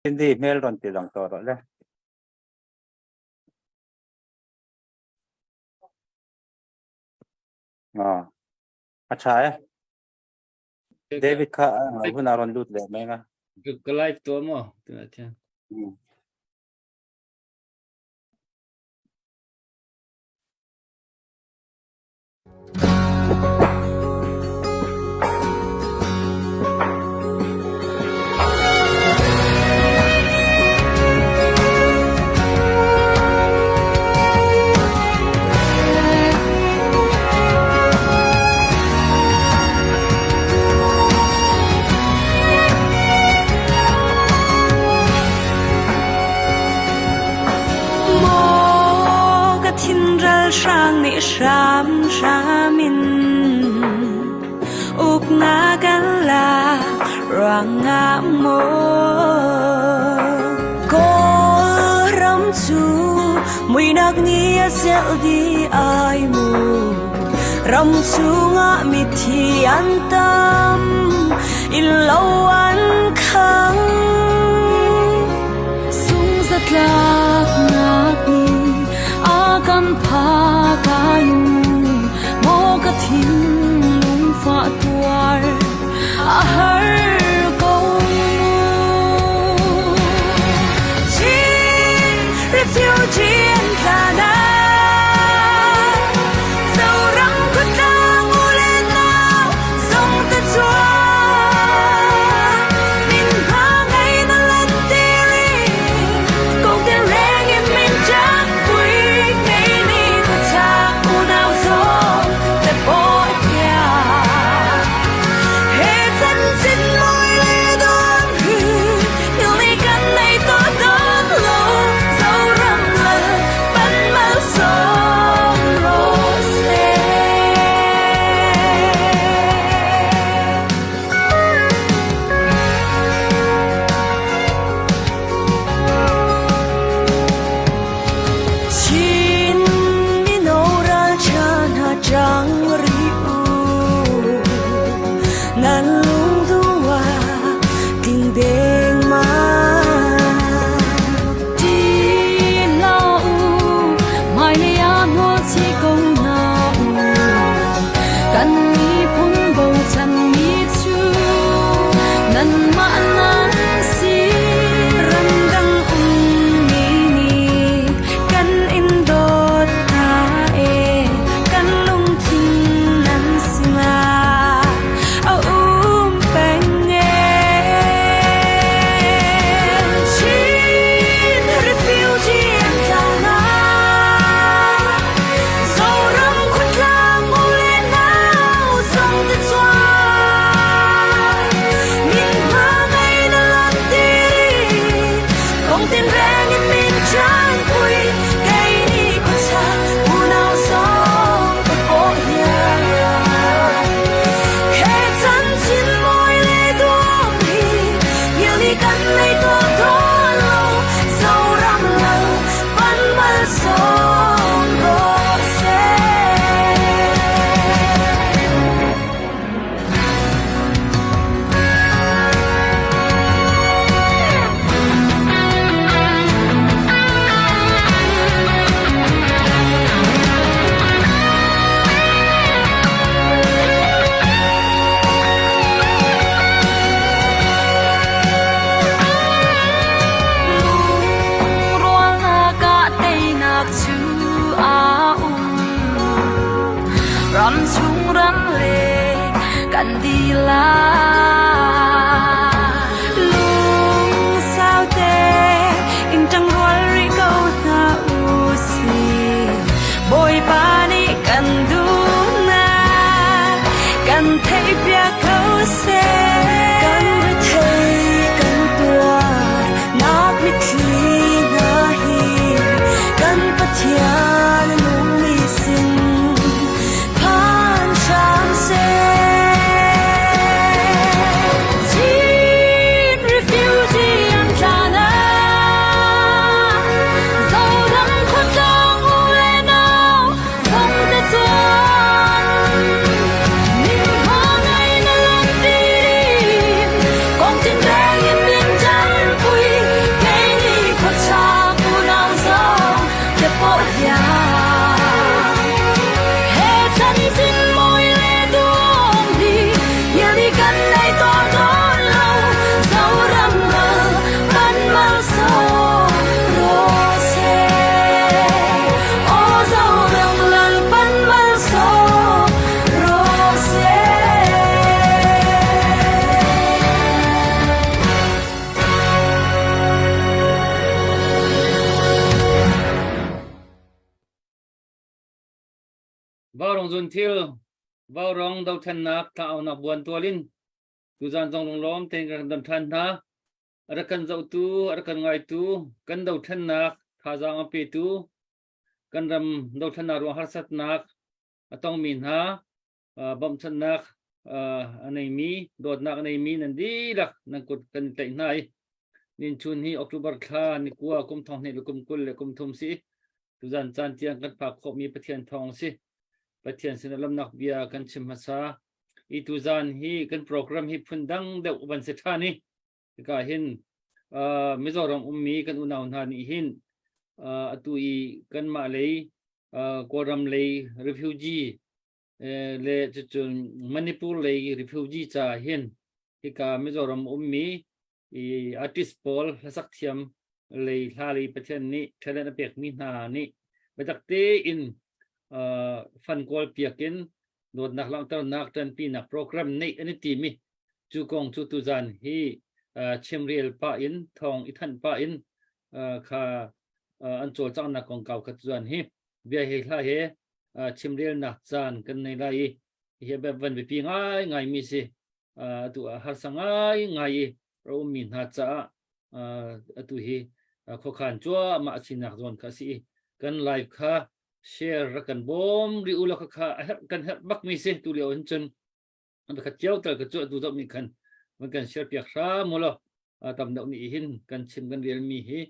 Cindy hmel rawn ti lang tawh rawh le. Ah, a tha e. David kha hun a rawn lut leh mai nga. Ka live to mo tuna thian. Maw ka thin ralhrang nih hramhram in uknak an la ruangah maw Kawlram cu muihnak nih a zelh dih ai mu. Ram chungah mithi an tam, innlo an khang. Sungzatlaknak nih a kan phak ai maw ka thinlung fah tuar a har ko mu. Chin refugee an tla na Zoram khuatlang u le nau zong te chuak min hma ngei na lan tiri kong te reng in min chak pui ngei ni khuachak unau zong te pawi pia he chan chin mui le dawn hi il ni kan nei to dawn lo Zoram lal pan mal sawm ro se. Chin mino ralṭha hna ṭang rih u, nan lungduh ah tling dengmang. Ti hlah u, hmailei ah hmualchi ko hna u. Kan miphun bochanmi cu nanmah nan si. Ramdang ummi nih kan in dawt hna ee, kan lungthin nan sinah a um peng ee. Chin refugee an tla hna, Zoram khuatlang u le nau zong te chuak. Min hma ngei na lan tiri, kong tinreng in min chan pui, kei ni khuachak unau zong ka pawh hian. He chan chin mawi le duam hi, ngil ni kan nei tuah dawn lo, Zoram lal pan mal sawm rawh seh. Lungrualnak ah teinak cu aa um. Ram chung ram le kan dihlak. Lungsau te in ṭangrual rih ko hna u sih. Bawipa nih kan duhnak kan theihpiak ko seh. Kan rethei kan tuar nak mitthli hna hi kan Pathian nungmi sin phan hram seh. Vaurawng zunthil, Vaurawng dothlennak thlangaunak buan tual in tuzan zong lunglawm tein kan don ṭhan hna. A rak kan zohtu, a rak kan ngaitu, kan dothlennak thazaang a petu, kan ram dothlennak ruang harsatnak a tongmi hna, bawmhchanhnak a neimi, dawtnak a neimi nan dihlak nan kut kan i tlaih hna i nin chun hi October thla ni kua kum thong hnih le kum 20 le kum thum si. Tuzan caan tiang kan phak khawhmi Pathian thawng si. Pathian sin lamnak bia kan chim hmasa. I tuzan hi kan program hi phun dang deuh van si ṭhan i hika hin Mizoram ummi kan unau hna nih hin atu i kanmah lei Kawlram lei refugee le cucun Manipur lei refugee ca hin hika Mizoram ummi i artist pawl hlasak thiam lei hla lei Pathian nih talent a pekmi hna nih biatak tein fund kawl piak in dawtnak langhternak ṭanpinak program neih an i timi cu kong cu tuzan hi chimrel pah in thawng i thanh pah in kha an cawlcanghnak kongkau kha tuzan hi bia he hla he chimrelnak caan kan nei lai i hi van biapi ngai ngai mi si atu harsa ngai ngai i a ummi hna caah atu hi khuakhan cuahmah sinak zawn kha a si i kan live kha share rak kan bawm ri u law kha a herh kan herh bak mi si tu lio hin cun khat cio tal ka cu atu zoh mi khan van kan share piak hram u law tam deuh nih hin kan chim kan rel mi hi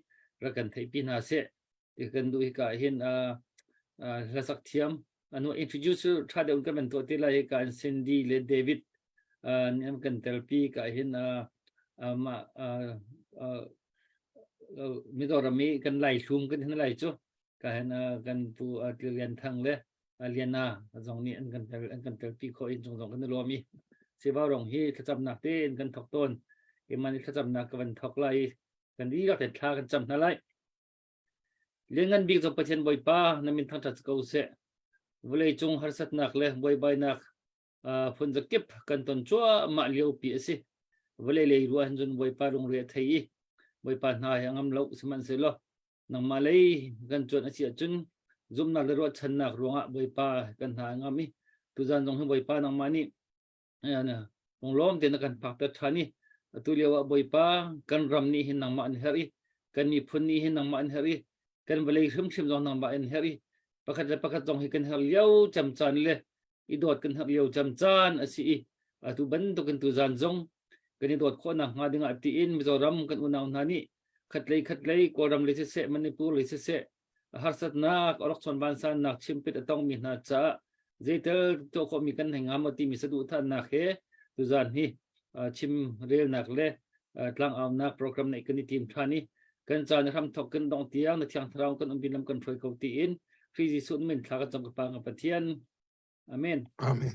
rak kan theih pi hna seh ti kan duh hika hin hlasak thiam anu introduce tha deuh kan van tuah te lai ka an Cindy le David an kan telpi ka hin ma Mizoram i kan lai hlum kan hin lai cu ka hin kan pu Lian Thang le Liana zong nih an kan tel an kan telpi kho in chung zong kan lawm i Siva rong hi thlacamnak tein kan thok tawn iman i thlacamnak ka van thok lai kan dihlak te thla kan cam hna lai Lianngan bik cu Pathian Bawipa na min thangṭhat ko seh. Vawleicung harsatnak le buaibainak phun zakip kan ton cuahmah liopi a si. Vawlei lei ruah hin cun Bawipa lungre a thei i Bawipa hna hi a ngam lo sihmanhsehlaw nangmah lei kan cuanh a si ahcun zumhnak le ruahchannak ruangah Bawipa kan hna a ngam i tuzan zong hi Bawipa nangmah nih Lunglawm tein na kan phakter ṭhan i atu lio ah Bawipa kan ram nih hin nangmah an herh i kan miphun nih hin nangmah an herh i kan vawlei hrimhrim zong nangmah an herh i pakhat le pakhat zong hi kan herh lio camcaan le i dawt kan herh lio camcaan a si i atu bantukin tuzan zong kan i dawt khawhnak hnga dingah tiin Mizoram kan unau hna nih khatlei khatlei Kawlram lei siseh Manipur lei siseh harsatnak rawkchawn vansannak chimpit a tongmi hna caah zeitel tuah khawhmi kan hei ngam timi saduhthahnak he tuzan hi chim relnak le tlangaunak program neih kan i tim ṭhan i kan caan hram thok kan dong tiang na thiang thlarau kan umpi lam kan hruai ko tiin Khrih Jesuh min thla kan cam ka pa ka Pathian amen amen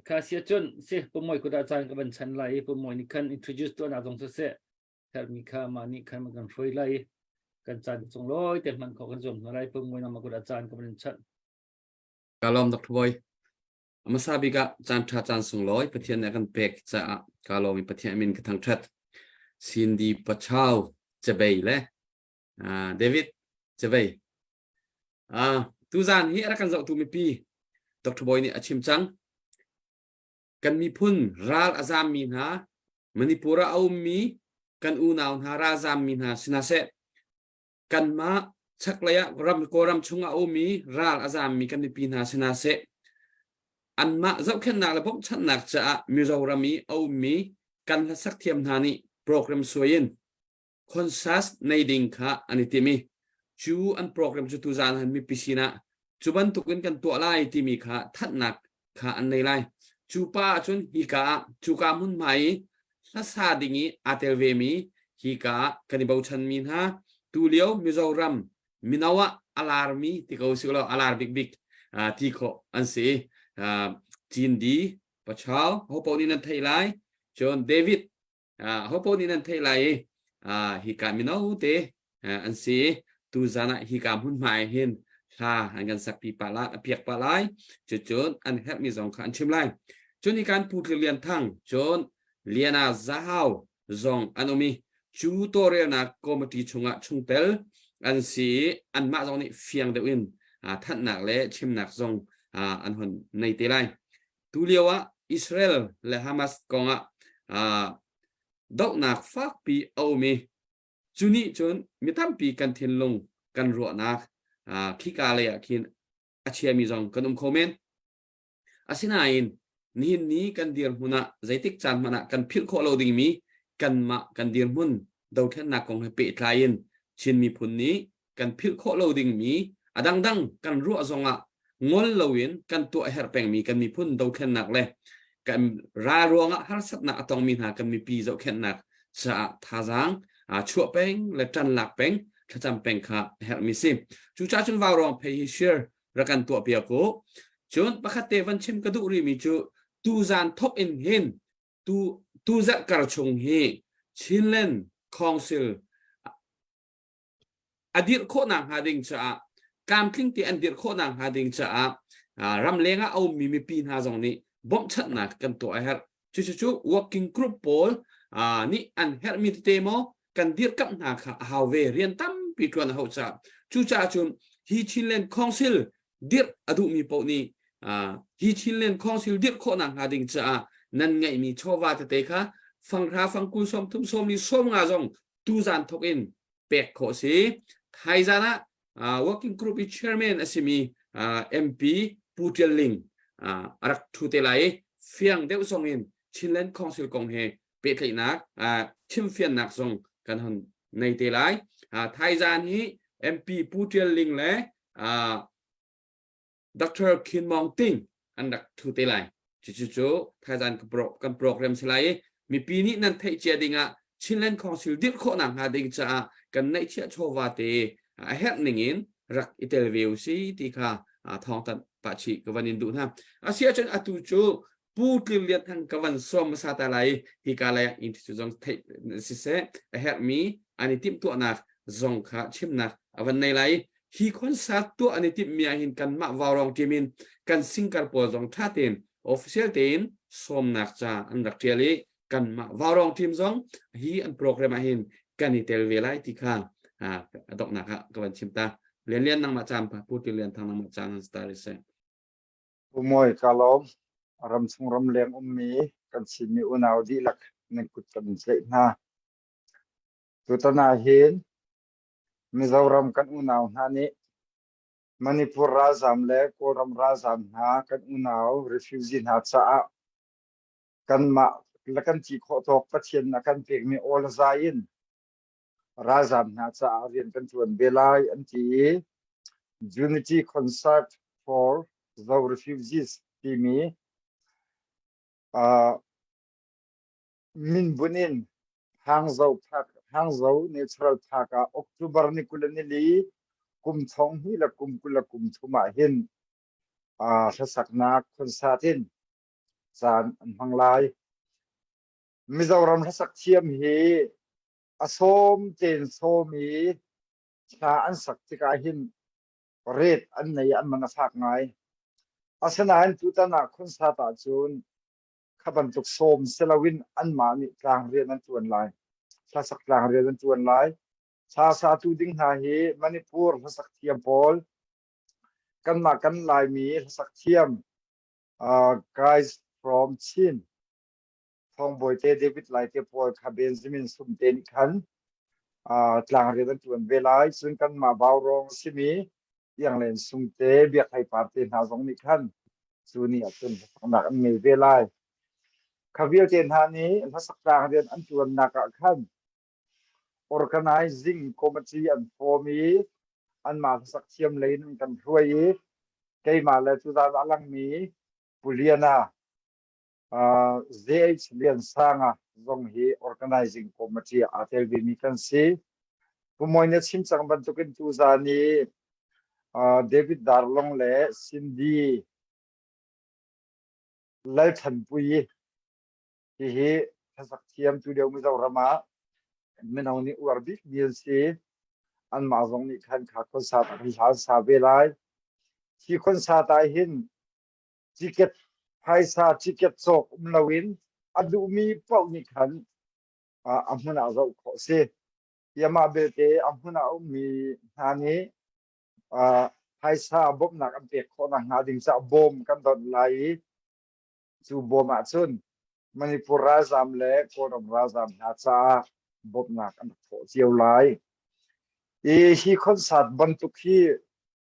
kha sia cun si pumoi kuda caan ka van chan lai pumoi ni khan introduce tuah nak zong siseh herhmi kha mah nih khan kan hruai lai i kan caan cung lawi te hman khawh kan zuam hna lai pumoi nama kut ah caan ka van chanh Ka lawm Dr. Boy. Hmasa bik ah caan ṭha caan sunglawi Pathian nih a kan pek caah ka lawm i Pathian min ka thangṭhat. Cindy Pachau Cebei le David Cebei. Tuzaan hi a rak kan zohtu mipi Dr. Boy nih a chim cang. Kan miphun ral a zammi hna Manipur ah a ummi kan unau hna ralzammi hna si hna seh, kanmah chaklei ah ram Kawlram chungah a ummi ral a zammi kan mipi hna si hna seh, anmah zohkhenhnak le bawmhchanhnak caah Mizoram i a ummi kan hlasak thiam hna nih program suai in concert nei ding kha an i tim i cu an program cu tuzaan han mipi sinah cu bantukin kan tuah lai timi kha thanhnak kha an nei lai. Cu pa ahcun hika ah cuka hmunhma i hlasa ding i aa tel vemi hika ah kan i bochanmi hna tulio Mizoram mino ah a larmi ti ko si lo a lar bikbik ti khawh an si. Cindi Pachau hopo nih nan theih lai cun David hopo nih nan theih lai i hika mino te an si tuzan ah hika hmunhma ah hin hla an kan sakpi pah lai a piak pah lai cucun an herhmi zong kha an chim lai cun hi kan Pu Tlir Lian Thang cun Liana Zahau zong an um i cu tawlrelnak committee chungah chungtel an si i anmah zong nih fiang deuh in thanhnak le chimnak zong an hon nei te lai. Tu lio ah Israel le Hamas kong ah dohnak fakpi a um i cu nih cun mi tampi kan thinlung kan ruahnak khika lei ah khin a chiami zong kan um kho men. Asinain nihin ni kan dirhmun ah zeitik caan hmanh ah kan philh khawh lo dingmi kanmah kan dirhmun dothlennak kong he pehtlai in Chin miphun nih kan philh khawh lo dingmi a dangdang kan ruah zongah ngol loin kan tuah herh pengmi kan miphun dothlennak le kan ral ruangah harsatnak a tongmi hna kan mipi zohkhenhnak caah thazaang chuah peng le ṭan lak peng thlacam peng kha a herhmi si. Cucaah cun vaurawng phei hi share rak kan tuah piak u. Cun pakhat te van chim ka duh rihmi cu tuzan thok in hin tu tu zarh kar chung hi Chinland Council a dirh khawhnak hnga ding caah tlamtling te an dirh khawhnak hnga ding caah ramleng ah a ummi mipi hna zong nih bawmhchanhnak kan tuah a herh. Cucu working group pawl nih an herhmi tete maw kan dirkamh hna kha a hau ve rian tampi ṭuan a hauh caah cucaah cun hi Chinland Council dirh a duhmi paoh nih hi Chinland Council dirh khawhnak hnga ding caah nan ngeihmi chawva tete kha fanghra fangkul 30 sawmli 50 zong tuzan thok in pek khawh si thaizan ah working group i chairman a simi MP Pu Tial Ling a rak ṭhu te lai i fiang deuh zong in Chinland Council kong he pehtlaihnak chimfiannak zong kan hon nei te lai. Thaizan hi MP Pu Tial Ling le Dr. Khin Maung Ting an rak thu te lai. Cucu cu thaizan kan program si lai i mipi nih nan theih cia ding ah Chinland Council dirh khawhnak hnga ding caah kan neihchiah chawva te a herh ning in rak i tel ve u si ti kha thawngtanh pah chih ka van in duh hna. Asiahcun atu cu Pu Tlir Lian Thang ka van sawm hmasa ta lai hi ka lei ah in cu zong theih siseh a herhmi an i timhtuahnak zong kha chimnak a van nei lai hi concert tuah an i timhmi ah hin kanmah vaurawng team in kan singkar pawl zong tha tein official tein sawmnak ca an rak tial i kanmah vaurawng team zong hi an program ah hin kan i tel ve lai ti kha a donghnak ah ka van chim ta Lian Lian nangmah caan pa Pu Tlir Lian Thang nangmah caan an star seh Pu Mawi ka lawm. Ramchung ramleng ummi kan Chinmi unau dihlak nan kut kan in tlaih hna. Tutan ah hin Mizoram kan unau hna nih Manipur ralzaam le Kawlram ralzaam hna kan unau refugee hna caah kanmah le kan ti khawh tawk Pathian a kan pekmi aw le zai in ralzaam hna caah rian kan ṭuan ve lai an ti i Unity Concert for the Refugees timi uh, minbun in Hangzhou Park, Hangzhou Natural Park ah October ni 20 ni li kum thong hnih le kum 20 le kum thum ah hin uh, hlasaknak concert in caan an hmang lai. Mizoram hlasak thiam hi a sawm tein sawm i hla an sak tikah hin ret an nei an man a fak ngai. Asinain tutan ah concert ahcun kha bantuk sawm si loin anmah nih tlang rian an ṭuan lai. Hlasak tlang rian an ṭuan lai. Hla satu ding hna hi Manipur hlasak thiam pawl, kanmah kan Laimi hlasak thiam uh, guys from Chin Thawngbawi te David Lai te pawl kha Benjamin Sum te nih khan tlangrian an ṭuan ve lai. Cun kanmah Vaurawng a simi Ianglen Sung te Biak Hlei Par te hna zong nih khan cu ni ah cun hlasaknak an ngei ve lai. Kha vialte hna nih hlasak tlangrian an ṭuannak ah khan organizing committee an form i anmah hlasak thiam lei in an kan hruai i keimah le tuzaan a langmi Pu Liana ZH Liansanga zong hi organizing committee aa tel vemi kan si. Pu Mawi na chim cang bantukin tuzaan i David Darlong le Cindy Lalthanpui hihi hlasak thiam tu lio Mizoram ah mino nih uar bikmi an si. Anmah zong nih khan kha concert ah kan hla an sa ve lai. Hi concert ah hin ticket phaisa ticket cawk um loin a duhmi paoh nih khan a hmun ah zoh khawh a si. Amah belte a hmun ah a ummi hna nih. Phaisa bawmhnak an pek khawh nakhnga ding caah bawm kan donh lai i cu bawm ahcun Manipur ralzaam le Kawlram ralzaam hna caah bawmhnak an rak thawh cio lai. I hi concert bantuk hi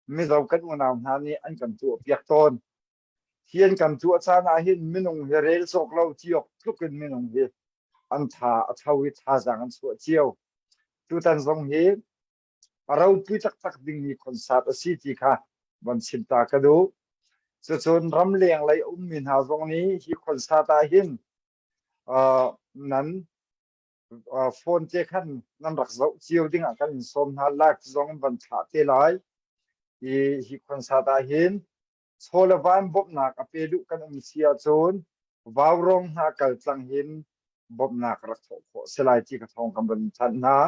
Mizo kan unau hna nih an kan tuahpiak tawn. Hi an kan tuah caan ah hin minung hi rel cawk lo tiawk tluk in minung hi an tha a tho i thazaang an chuah cio. Tutan zong hi a ropui taktak dingmi concert a si ti kha van chim ta ka duh. Cucun ramleng lei a ummi hna zong nih hi concert ah hin nan phone te khan nan rak zoh cio dingah kan in sawm hna like zong van thlah te lai. I hi concert ah hin chaw le van bawmhnak a pe duh kan um si ahcun vaurawng hna kal tlang hin bawmhnak rak thawh khawh si lai ti ka thawng kan van thanh hna.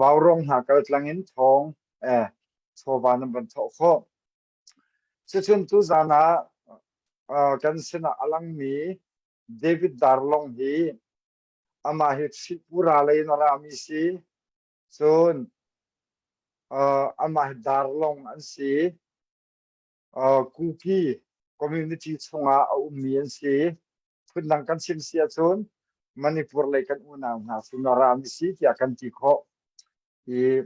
Vaurawng hna kal tlang in thawng eh chawva nan van thawh khawh. Cucun tuzan ah kan sinah a langmi David Darlong hi amah hi Tripura lei in a rami si. Cun amah hi Darlong an si. Kuki community chungah a ummi an si. Phundang kan chim si ahcun Manipur lei kan unau hna sin a rami si tiah kan ti khawh. I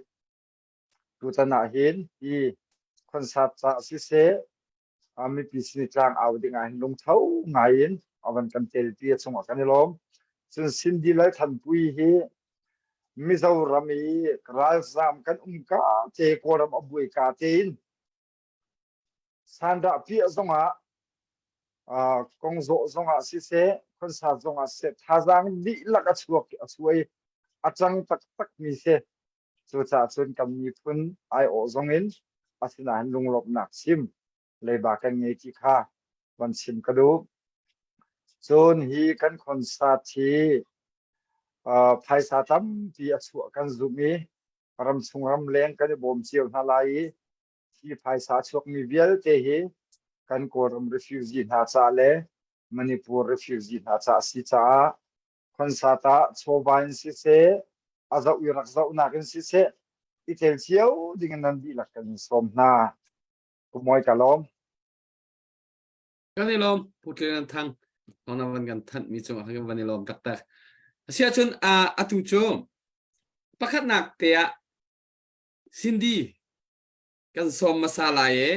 tutan ah hin hi concert ca siseh mipi sin i tlang au ding ah hin lungtho ngai in a van kan telpi a chungah kan i lawm. Cun Cindy Lalthanpui hi Mizoram i ralzam kan um ka te Kawlram a buai ka tein Sandah piah zongah kongzawh zongah siseh, concert zongah siseh, thazaang dihlak a chuak a chuai a cang taktak mi si. Cucaah cun kan miphun aiawh zongin asinain lunglawmhnak chim leiba kan ngei ti kha van chim ka duh. Cun hi kan concert hi phaisa tampi a chuah kan zumh i ramchung ramleng kan i bawm cio hna lai i hi phaisa a chuakmi vialte hi kan Kawlram refugee hna ca le Manipur refugee hna ca a si caah concert ah chawva in siseh, a zoh i rak zohnak in siseh, i tel cio ding in nan dihlak kan in sawm hna. Kumawi ka lawm. Kan i lawm Pu Tlian Thang thawng na van kan thanh mi cungah kan van i lawm taktak. Asiahcun atu cu pakhatnak te ah Cindy kan sawm hmasa lai e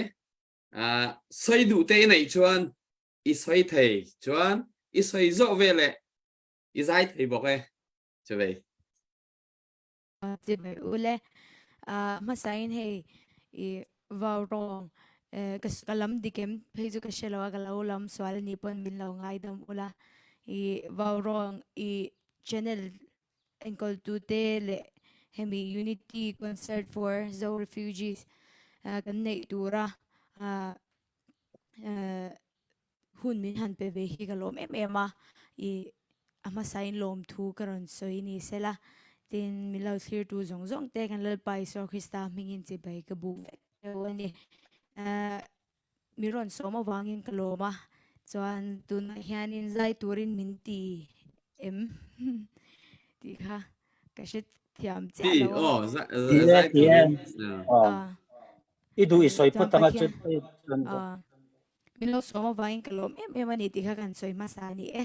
soi duh te nei chuan i soi thei chuan i soi zawh ve le i zai thei bok e chu vei Chibai ule hmasa in hei i vau rong ka lam dikem phei chu ka hre lo a ka lo lam sual ni pon min lo ngai dam ula i vau rong i channel Enkawltute leh hemi Unity Concert for Zo Refugees kan neih tura hun min han pe ve hi ka lawm em em a, i a hmasain lawmthu ka rawn sawi ni sela, tin min lo thlirtu zawng zawng te kan Lalpa Isua Krista hmingin chibai ka buk vek teuh a ni. Mi rawn sawm avangin ka lawm a, chuan tunah hianin zai turin min ti em tih kha ka hre thiam chiah Ti lo a. aw Ti e zai ti e turin i duh i sawi Chuan phawt anga Pathian chuan min lo sawm avangin ka lawm em em a ni tih kha kan sawi hmasa a ni e.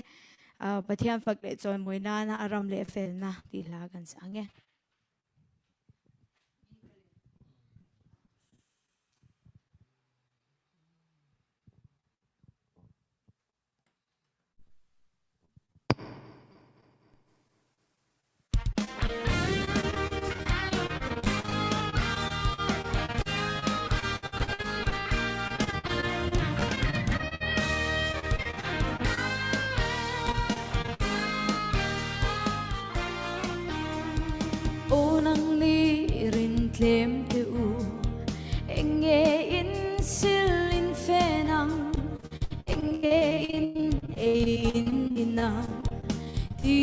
Pathian fak leh chawimawi nana a ram leh felna tih hla kan sa ang e. Aw nang nih rin tlem te u Enge in sil in fen ang Enge in ei in in ang Ti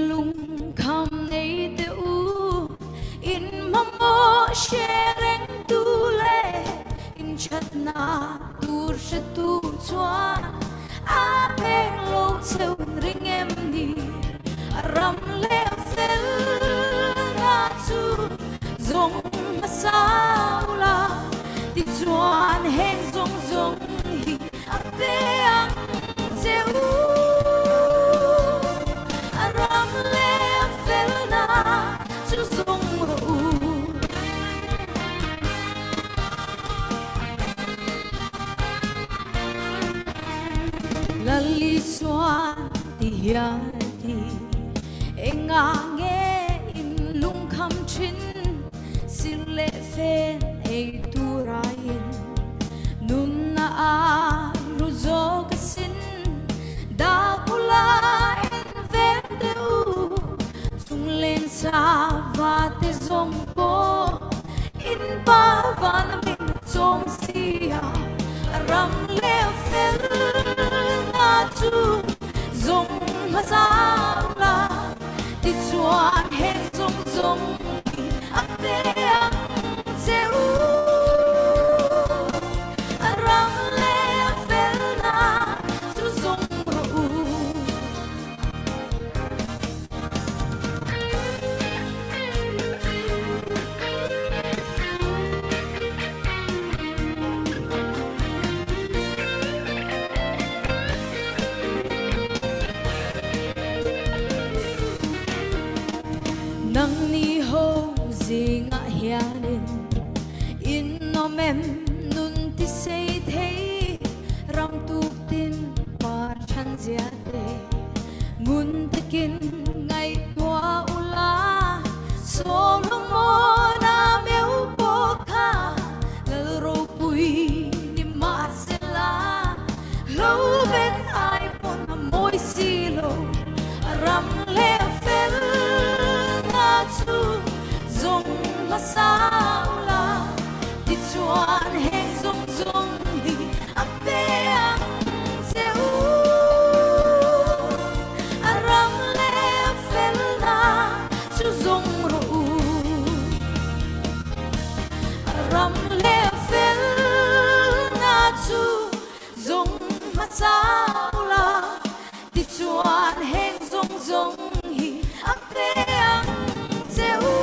lung kham nei te u In mamawh hre reng tu le In thatna tur hre tu chuan A pek lo cheu in ring em ni Ram le fel na chu zong hmasa ula ti. Tichuan heng zong zong hi a pe ang che u. A ram le a fel na chu zong ro u. Lalisuan ti hian ti enga nge in lungkham thin sil le fen ei turain nun na a ru zo ka sin da pula en ven te u chung len sa va te zong po in pa van min chong sia ram le fel na chu zong hmasa la ti chuan heng zong zong a pe ang che u a ram le a fel na chu zong ro u. Nang ni ho zingah hianin in awm em nun ti sei thei ram tuk tin par than zia te ngun takin ngaihtuah ula Solomon a meu pawh kha lal ropui ni mahsela lo ven ai pawn a mawi si lo a ram le a fel na chu zawng hmasa ula tichuan heng zawng zawng hi a pe ang che u. A ram le a fel na chu zawng rawh u. A ram le a fel na chu zawng hmasa ula tichuan heng zawng zawng hi a pe ang che u.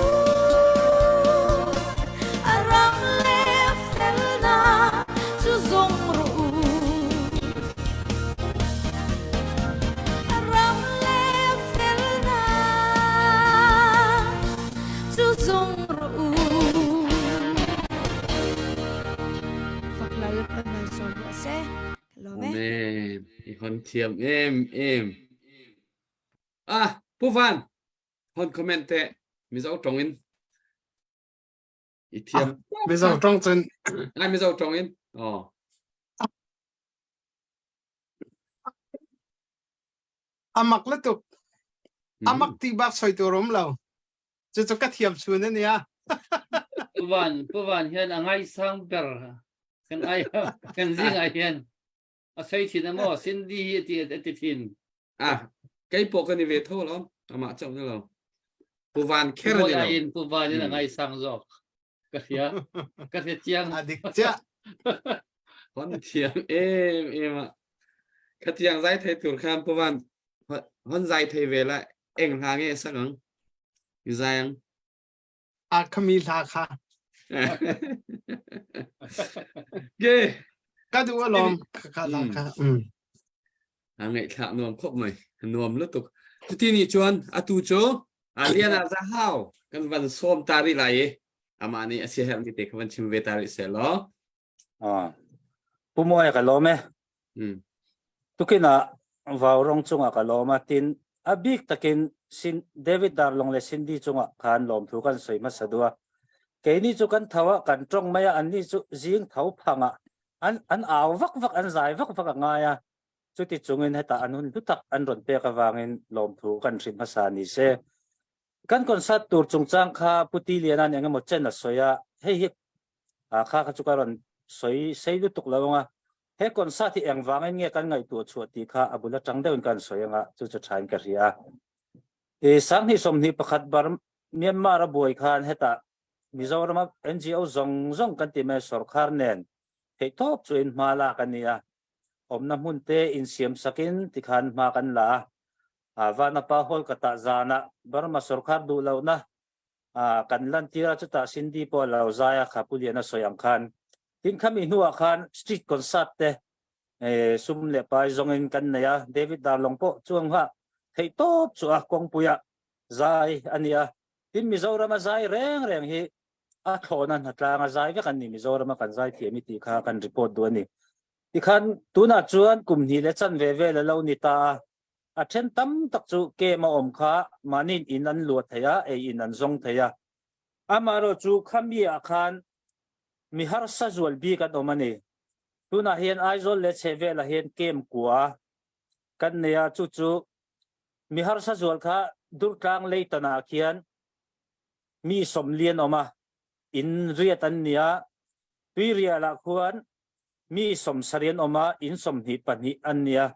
A ram le a fel na chu zawng rawh u. A ram le a fel na chu zawng rawh u. Faklal panal sawm rawh se. Ka lawm e. Amen. I hon thiam em em. Ah, Pu Van, hon comment te Mizo tong in. I thiam. Mizo tong cun. Ai Mizo tong in. Oh. Amak le tuk. Amak ti bak soi tu rom lo. Cu cu ka thiam chun ania. Pu Van, Pu Van hian a ngaisang ber kan ai kan zing ah hian a soi thin amaw Cindy hi ti a ti thin. Ah, kei pawh kan i ve tho lo. Amah chauh ni lo. Pu Van kher Pu ni lo. in Pu Van in a ngaisang zawk. Ka hria. Ka hria chiang. A dik chiah. Hon thiam em em a. Khatiang zai thei tur khan Pu Van hon zai thei ve la eng hla nge sak ang? I zai ang. A khami hla kha. Ge. Ka duh alawm ka hla kha. A ngaihthlak nuam khop mai. Nuam lutuk. Cuti nih cun atu cu Aliana Zahau kan van sawm ta rih lai i amah nih a siaherh mi te kha van chim ve ta rih seh law. Ah. Pu Moe ka lawm e. Tukin ah Vaurong cungah ka lawm a tin a bik takin Sin David Darlong le Cindy cungah khan lawmthu kan soi hmasa dua. Kei ni cu kan tho ah kan tong mai ah an ni cu zing tho phang ah an an au vak vak an zai vak vak a ngai a. Cuti cungin heta an hun hlutak an ron pek awangin lawmthu kan hrim hmasa ni se. Kan concert tur chungchang kha Puti Lianan engemaw chen a sawi a, hei hi kha kha chu ka rawn sawi sei lutuk lo anga he concert hi engvangin nge kan ngaihtuah chhuah tih kha a bul atang deuhin kan sawi anga chu chu thain ka hria a. I 2021 bar Myanmar a buai khan hetah Mizoram a NGO zawng zawng kan ti mai sorkar nen theihtawp chu in hma lak a ni a. Awmna hmun te insiam sakin tikhan hma kan la a. Vanapa Hall ka tah zanah Burma sorkar duh lohna kan lantir a, chutah Cindy pawh a lo zai a, kha Pu Liana sawi ang khan. Tin khami hnu ah khan street concert te sum le pai zong in kan nei a. David Darlong pawh chuang ha theih tawp chu a kawngpui ah zai ani a. Tin Mizoram a zai reng reng hi a thlawna hnatlang a zai vek an ni Mizoram a kan zai thiam i tih kha kan report duh ani. Tikhan tunah chuan kum hnih le chan ve vel a lo ni ta a. A then tam tak chu kem a awm kha mahniin in an luah thei a, ei in an zawng thei a. Amaherawhchu khami ah khan mi harsa zual bik an awm a ni. Tunah hian Aizawl leh chhehvelah hian kem kua kan nei a, chu chu mi harsa zual kha Durtlang Leitan ah khian mi 40 an awm a, in riat an ni a, Tuirial ah khuan mi 70 an awm a, in 22 an ni a,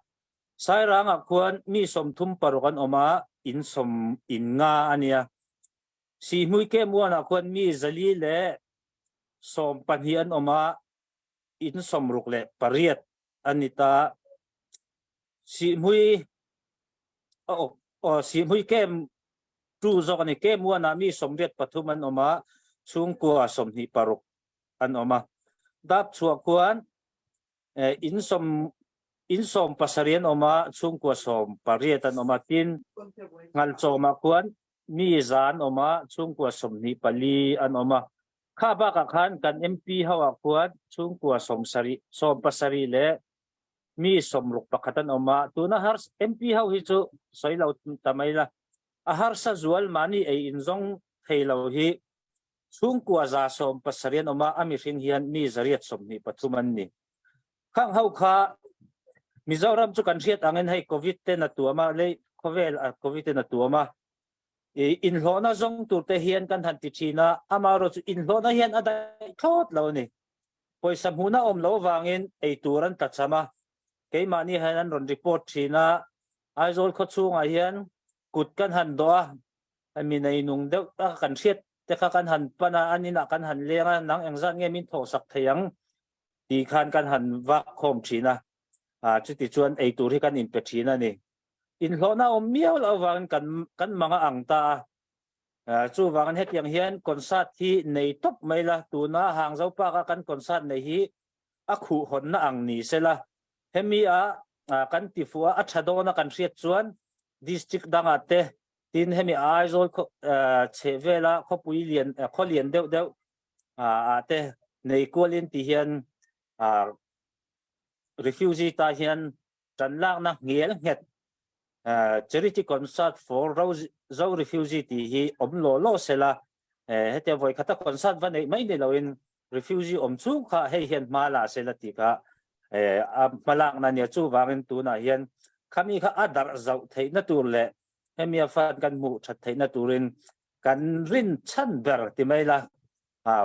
Sairang ah khuan mi 36 an awm a, in sawm in nga a ni a. Sihmui Kemuan ah khuan mi 412 an awm a, in 68 an ni ta. Sihmui Sihmui Kem tu zawk a ni. Kemuan ah mi 83 an awm a, chhungkua 26 an awm a. Dapchhuah khuan in sawm in 17 an awm a, chhungkua 18 an awm a. Tin, Ngalchawm ah khuan mi 100 an awm a, chhungkua 24 an awm a. Kha bakah khan kan MP ho ah khuan chhungkua 70 17 le mi 61 an awm a. Tuna har MP ho hi chu sawi lo ta mai la. A harsa zual mahni ei in zawng thei lo hi chhungkua 117 an awm a, a mihring hian mi 823 an ni. Khang ho kha Mizoram chu kan hriat angin hei Covid ten a tuam a, lei khawvel a Covid ten a tuam a. Inhlawhna zawng tur te hian kan han ti thin a, amaherawh chu inhlawhna hian a daih thlawt lo a ni. Pawisa hmuhna awm lo vangin ei tur an tlachham a, keimahni hian an rawn report thin a, Aizawl khaw chhungah hian kut kan han dawh a, mi neinung deuh taka kan hriat te kha kan han pan a, an inah kan han leng a, nang engzat nge min thawhsak thei ang tih khan kan han vak khawm thin a, chuti chuan ei tur hi kan inpe thin a ni. Inhlawhna awm miau loh avangin kan kan mang a ang ta a, chuvangin hetiang hian concert hi nei tawp mai la, tuna Hangzo Park a kan concert nei hi a khuh hawnna ang ni sela, hemi a kan ti fuh a, a tha dawn a kan hriat chuan district dangah te tin hemi Aizawl chheh vela khawpui lian khaw lian deuh deuh ah te nei kualin ti hian refugee ta hian tan lakna ngel nghet charity concert for Zo refugee tih hi awm law law sela hetia vawi khata concert va neih mai ni loin refugee awm chung kha hei hian hma la sela tih kha a hmalakna nia chuvangin tunah hian khami kha a darh zauh theihna tur leh hemi a fan kan hmuh that theihna turin kan rin chhan ber ti mai la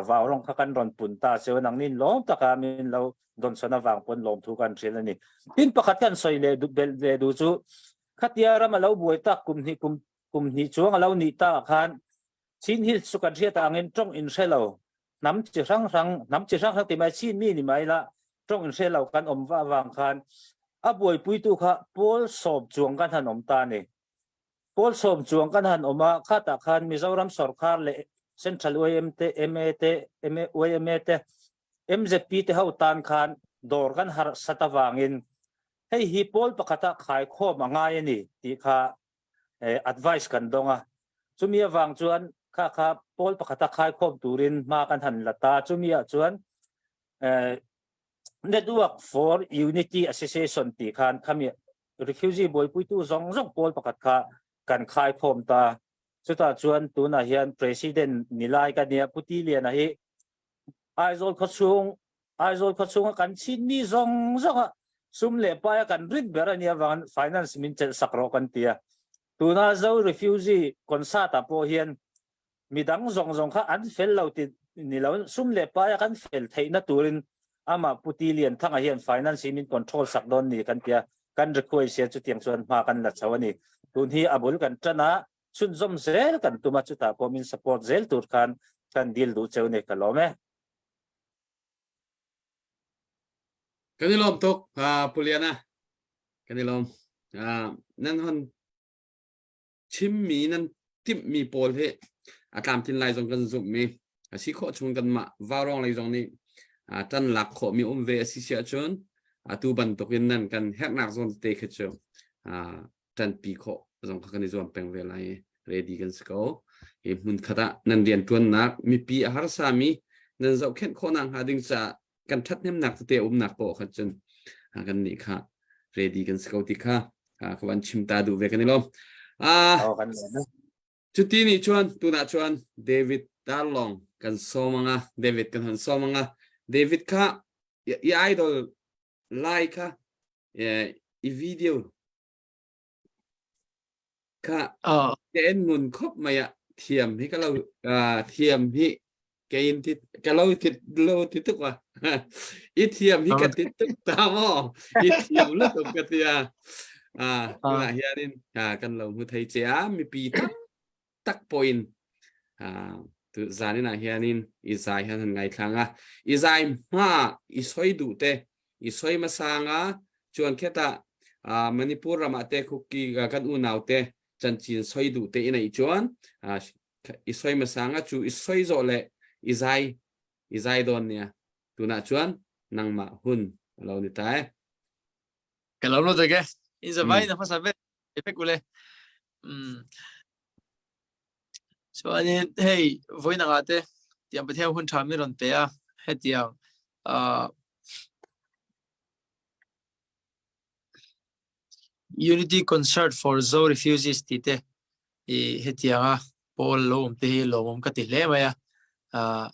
vau rawng kha kan rawn pun ta cheu nang nin lawm taka min lo dawnsawn avang pawn lawmthu kan hrilh a ni. Tin pakhat kan sawi leh belh ve duh chu khatia ram a lo buai tak kum hnih kum kum hnih chuang a lo nih takah khan Chin Hills chu kan hriat angin tawng in hre lo hnam chi hrang hrang hnam chi hrang hrang ti mai Chin mi ni mai la tawng in hre lo kan awm va avang khan a buaipuitu kha pawl sawm chuang kan han awm ta a ni. Pawl sawm chuang kan han awm a, khatah khan Mizoram sawrkar leh Central YM te, ma te, yma te, MZP te ho tan khan dawr kan harh sat avangin hei hi pawl pakhata khaikhawm a ngai a ni tih kha advice kan dawng a. Chumi avang chuan kha kha pawl pakhata khaikhawm turin hma kan han la ta. Chumi ah chuan Network for Unity Association tih khan khami refugee buaipuitu zawng zawng pawl pakhat kha kan khaikhawm ta. Chutah chuan tunah hian President ni lai ka nia Pu Ti Liana hi Aizawl khawchhung Aizawl khawchhunga kan chinmi zawng zawnga sum leh paia kan rin ber a nia avangin finance min chelh sak rawh kan ti a. Tuna Zo refugee concert ah pawh hian midang zawng zawng kha an fel lo ti ni lo sum leh paia kan fel theihna turin amah Pu Ti Lianthanga hian finance hi min control sak dawn ni kan tia kan request hian chutiang chuan hma kan la chho a ni. Tun hi a bul kan tan a, chhunzawm zel kan tum a, chutah pawh min support zel tur khan kan dil duh cheu ni ka lawm e. Kan i lawm tuk, Pu Liana. Kan i lawm. Nan hon chimmi nan timhmi pawl hi a tlamtlin lai zong kan zumhmi a si khawh chung kanmah vaurawng lei zong nih. Ṭan lak khawhmi um ve a si si ahcun atu bantukin nan kan herhnak zawn te khi cu ṭanpi khawh zong kha kan i zuam peng ve lai i ready kan si ko. Hi hmun khat ah nan rianṭuannak mipi a harsami nan zohkhenh khawhnak hnga ding caah kan ṭhathnemnak tete a umnak poah kha cun kan nih kha ready kan si ko ti kha ka van chim ta duh ve kan i lawm. Cuti nih cun tunah cun David Darlong kan sawm anga David kan hon sawm anga David kha i idol lai kha i video kha ka en ngun khop mai ah thiam hi ka lo thiam hi kein ti ka lo ti lo ti tuk wa i thiam hi ka ti tuk ta mo i thiam lu tuk ka tia a tunah hianin kan lo hmu thei che a mipi tak tak poin a tu zanin ah hianin i zai han han ngai thlang a i zai hma i soi du te i soi masanga chuan kheta Manipur ram ah te khuki kan unau te chanchin soi du te ina i chuan i soi masanga chu i soi zo le i zai i zai don nia tunah chuan nangmah hun lo ni ta e ka lo lo te ke in zavai na hmasa ve fek ule um so ani hei voina nga te tiang pathian hun tha mi ron pe a hetiang uh Unity Concert for Zo Refugees tih te ih hetianga pawl lo awm te hi lawmawm ka ti hle mai a, ah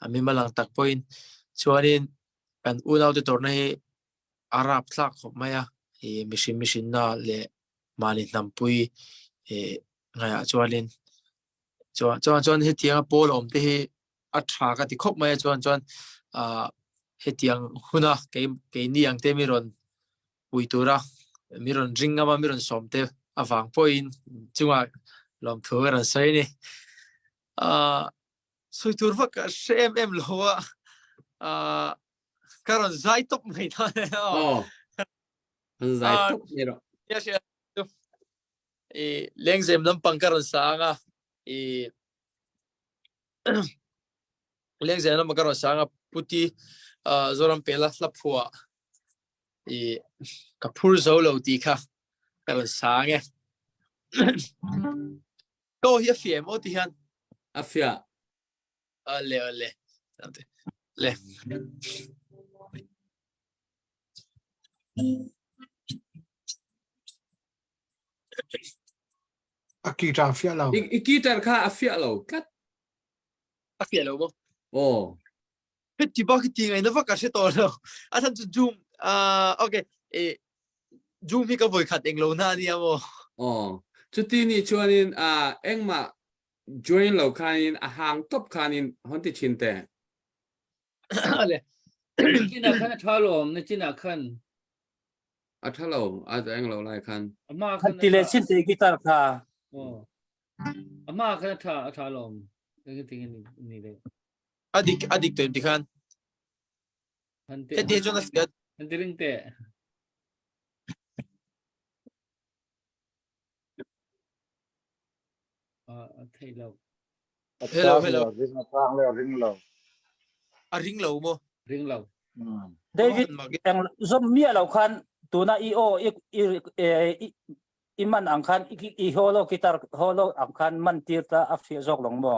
a mimal ang tak pawhin chuanin kan unaute tawrhna hi a rapthlak khawp mai a, ih mihring mihrinna leh mahni hnampui ih ngaihah chuanin chuan chuan chuan hetianga pawl awm te hi a tha ka ti khawp mai a chuan chuan ah hetiang huna kei keini ang te mi rawn pui tura mi rawn ring ngam a mi rawn sawm te avang pawhin chungah lawmthu ka rawn sawi a ni. Ah sawi tur vak a hre em em lo a ah ka rawn zai tawp mai ta a ni. Aw an zai tawp mai rawh. I lengzem lampang ka rawn sa ang a i lengzem lampang ka rawn sa ang a puti ah Zoram pela hla phuah i ka phur zo lo tih kha ka rawn sa ang e. Ka aw hi a fiah em aw ti hian? A fiah. Ale ale. Le. A guitar fiah lo. I guitar kha a fiah lo tlat. A fiah lo maw? Aw. Heti bak ti ngai na vak a hre tawh lo. A than cu zoom uh, okay e zoom hi ka voi khat eng lo na nia maw. Aw. Cuti nih chuanin uh, engmah join lo khanin a hang top khanin hon ti chin te. Ale. Chin ah khan a tha lom na chin ah khan. A tha lo a eng lo lai khan. Ama khan ti le chin te guitar kha. Oh. Ama khan a tha a tha lom. Eng ting ni ni le. A dik a dik to ti khan. Heti chuan a fiat. An ti ring te. A thei lo. Hello hello. Ring a tang le ring lo. A ring lo mo. Ring lo. David eng zom mia lo khan tuna i o i i i man ang khan i holo guitar holo ang khan man tir ta a fi zok long mo.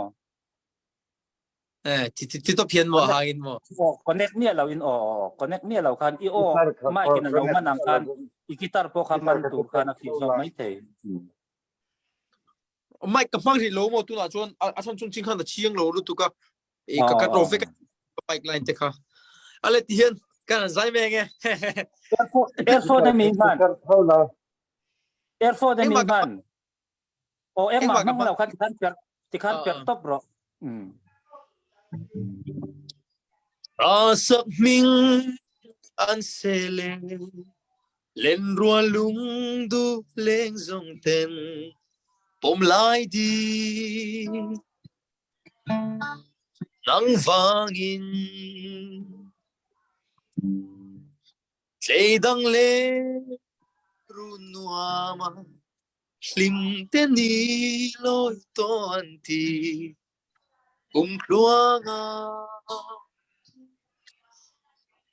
Eh, ti ti to phian mo hangin mo. O connect mia lo in o connect mia lo khan i o mai kin lo man ang khan i guitar po kha man tur khan a fi zok mai thei. Mic ka hmang ri lo mo tuna chuan a chan chung ching khan a chiang lo lutuk a. E ka ka trophy ka mic line te kha. Ale ti hian kan zai me nge. Earphone mi man. Earphone mi man. O engmah hmang lo khan tikhan per tikhan per top ro. Mm. A sak ming an sele len rua lung du leng zong ten pom lai di nang vangin Tleidang le run nuam ah hlim te ni lawi tawn ti kum tluang ah.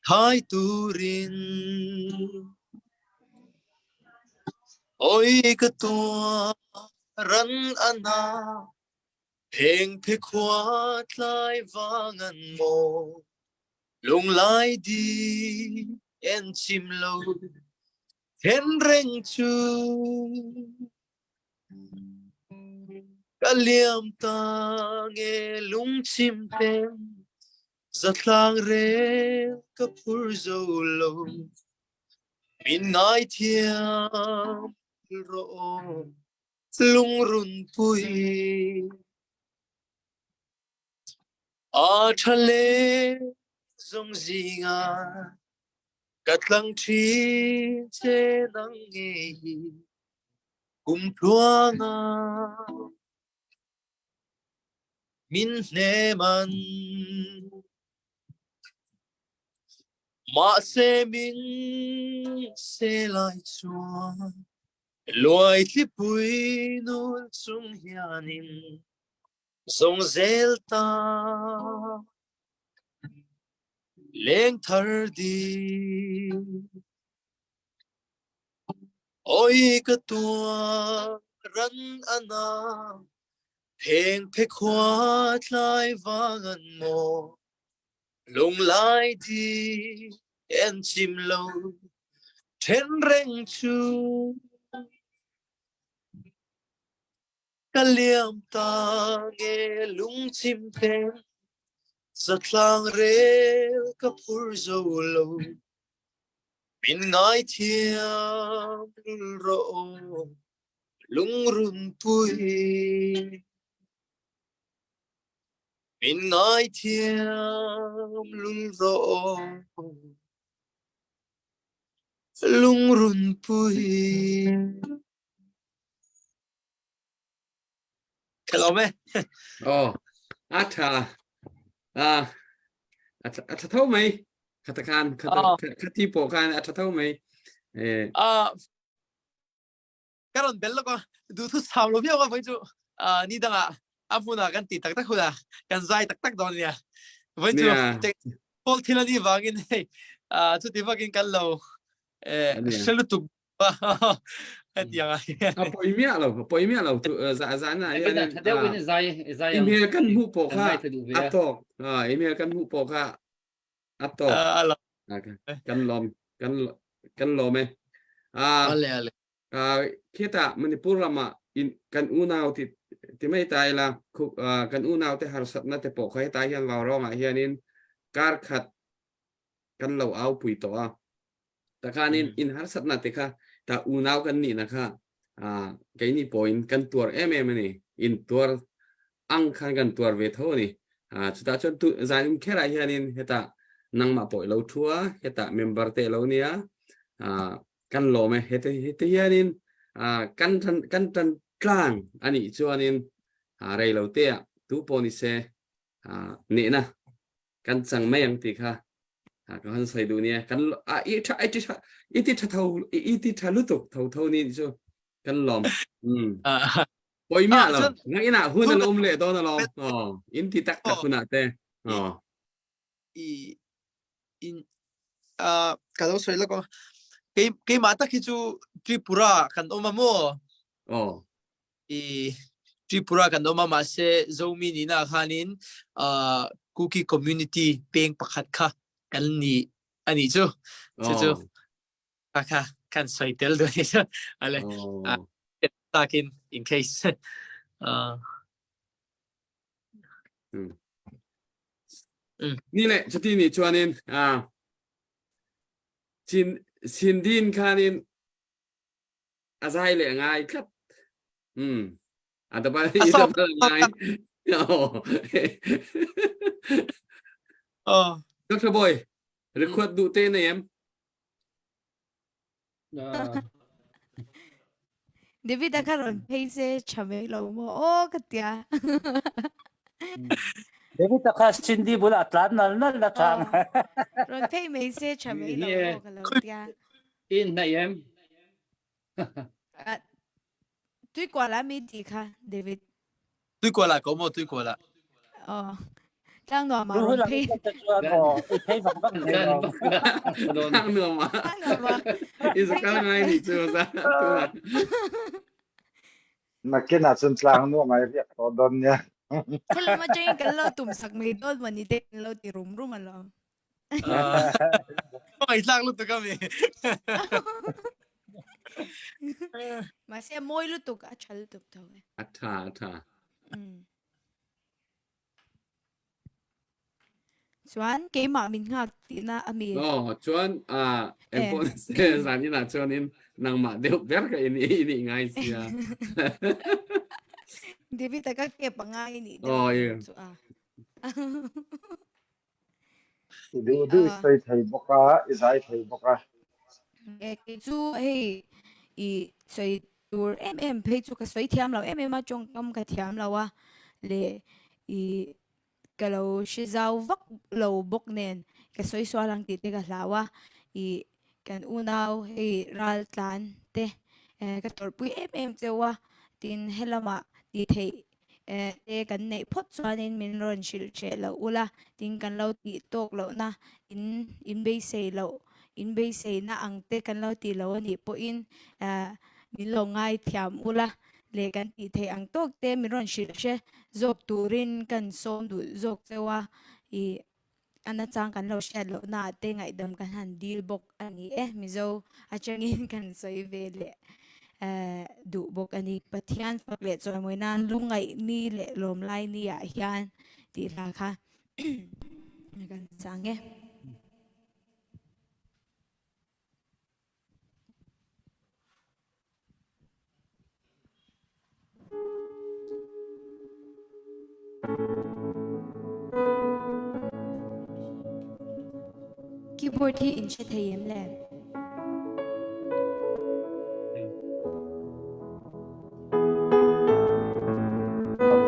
Thai turin Oi ka tua ran ana Pheng phe khua tlai vangan maw Lunglai di en chim lo Then reng chu Ka liam ta nge lungchim ten Zatlang rel ka phur zo lo Min ngaithiam rawh lungrun pui A ṭha le zong zingah ka tlang ṭhin che nang nge hi kum tluang ah min hnem an mah se min se lai chuan luai thlipui nul chung hianin Zungzel ta leng thar di Oi ka tua ran ana pheng phe khua tlai vangan maw lunglai di en chim lo then reng chu Ka liam ta nge lungchim ten zatlang rel ka phur zo lo min ngaithiam lul rawh lungrun pui min ngaithiam lul rawh lungrun pui Ka lawm e. Oh, a tha. Ah, a tha tho mai. Khata khan, khati po khan a tha tho mai. Eh. Ah, ka ron bel lo du thu sam lo viau ka voi chu ni danga a hmuna kan ti tak tak huna kan zai tak tak don nia voi chu pol thil ani wangin hei chu ti vakin kan lo eh hrelutuk A poi miah lo, a poi miah lo tu za za na hian email kan hmuh pawh kha a tawk. Email kan hmuh pawh kha a tawk. Kan lawm kan kan lawm e. Ale ale. Khita Manipur rama in kan unau ti ti mai tai la kan unau te harsatna te pawh kha heta hian vaurawng ah hianin kar khat kan lo au pui tawh a. Takhanin in harsatna te kha ta unau kan nih na kha keini pawhin kan tuar em em ani in tuar ang khan kan tuar ve tho ani chutah chuan tu zanin kherah hianin heta nangmah pawh lo thua heta member te lo nia kan lawm e hete hete hianin kan tan kan tan tlang ani chuanin rei lo te ah tu pawh ni se nehna kan cang mai ang ti kha ka han sai du nia kan a i tha i ti tha i ti tha tho i ti tha lutuk tho tho ni chu kan lom um poi mia lo nga ina hun an um le don alom oh in ti tak tak huna te oh i in a ka lo soi la ko ke ke ma ta khi chu Tripura kan om a mo oh i Tripura kan um a mahse Zomi nihna ah khanin uh, Kuki community peng pakhat kha kan ni ani chu chu chu kha kha kan soi tel do ni chu ale takin in case uh, Ni le chuti ni chuanin a chin sindin khanin a zai le ngai tlat um a da ba i da ba ngai oh oh Dr. Boy record du te nei em David a kha ron phei se tha mai lo mo o ka tia David a kha Cindy bula tlan nal nal na thang ron phei mai se tha mai lo mo ka lo tia In na em. Tuikuala mi ti kha David. Tuikuala ko mo tuikuala. Oh. Tlang nuam ah ron phei. I phei vak vak thei lo. Tlang nuam ah. Tlang nuam ah. I zakal ngai ni cu za. Nakin ahcun tlang nuam ai riak to don nia. Thil ma chang kan lo tum sak mai dol mani te lo ti rum rum alo. Ai tlak lutuk ami. Mahse mawi lutuk a tha lutuk tho e. A tha a tha. Chuan keimah min ngak tihna ami. No, chuan a engpawh se zan in ah chuan in nangmah deuh ber ka in ini ngai sia. David ka ke pangai ni deuh. Oh, yeah. Chu a. I duh duh i soi thei bawk a, i zai thei bawk a. Kei cu hei i soi tur em em phei cu ka soi thiam lo em em a tawngkam ka thiam lo a le i ka lo hre zau vak lo bawk nen ka sawi sual ang tih te ka hlau a i kan unau hei raltlan te ka tawrhpui em em cheu a tin helamah tih theih te kan neih phawt chuanin min rawn hrilh hreh loh ula tin kan lo tih tawk lohna in in beisei loh in beiseina ang te kan lo tih loh anih pawhin min lo ngaithiam ula leh kan tih theih ang tawk te min rawn hrilh hre zawk turin kan sawm duh zawk cheu a ih A nachang kan lo hriat lohna ah te ngaihdam kan han dil bawk a ni e. Mizo atangin kan sawi ve leh duh bawk a ni. Pathian fak leh chawimawi nan lungngaih ni leh lawmlai ni ah hian tih hla kha kan chang e. Keyboard hi in hre thei em le?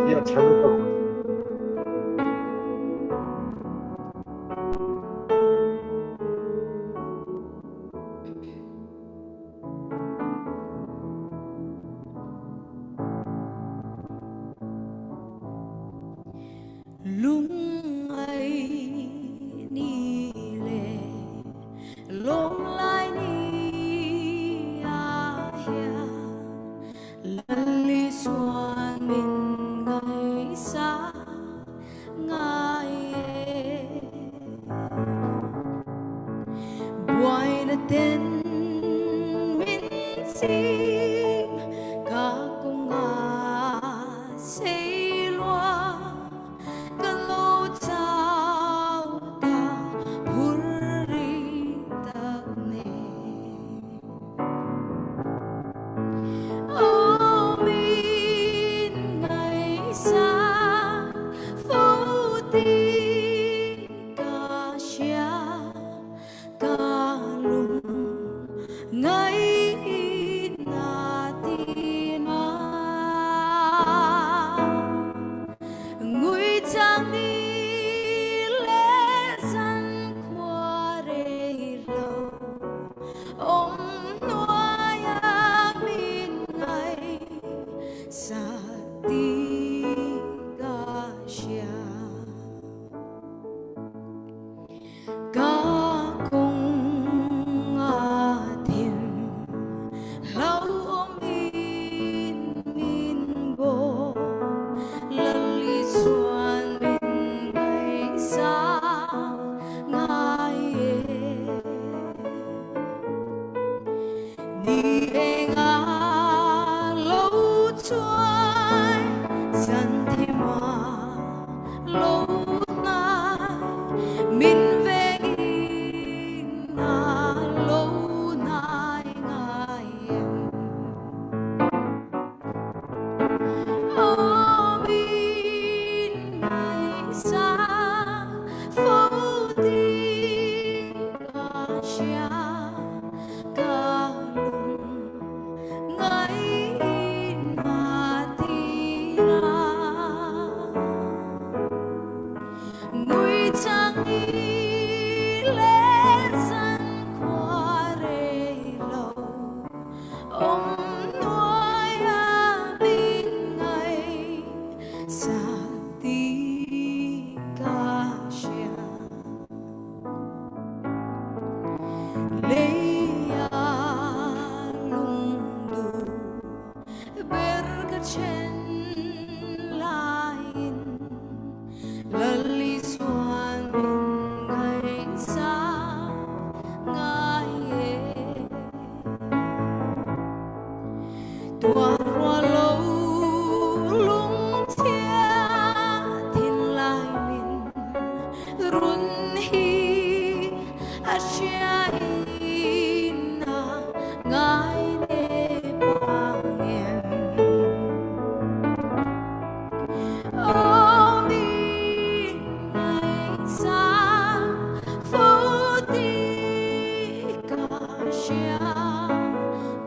Hi a ṭha lutuk. Lungngai ni le lawm lai ni ah hian Lal Isuan min ngaihsak ngai e. Buaina ten min chim ka kung a sei lua ka lo chau ta phur ri tak ne. Ô min ngaihsak fo ti ka hria ka lung ngaihna tina. Ngui chang ni le zan khua rei lo Om hnuaia min ngaihsak ti ka hria. Ka kung a thim hlauhawmin min bawh Lal Isuan min ngaihsak ngai e. Ni eng a lo chuai zan thim a lo hnai min vengin a lo nai ngai em. Aw min ngaihsak fo ti ka hria ka lung ngaihna tira. Ngui chang ni le zan khua rei lo Om hnuaia min ngaihsak ti ka. Run hi a hria in na ngai ne pangem. Oh mi ngai sang phu ti ka hria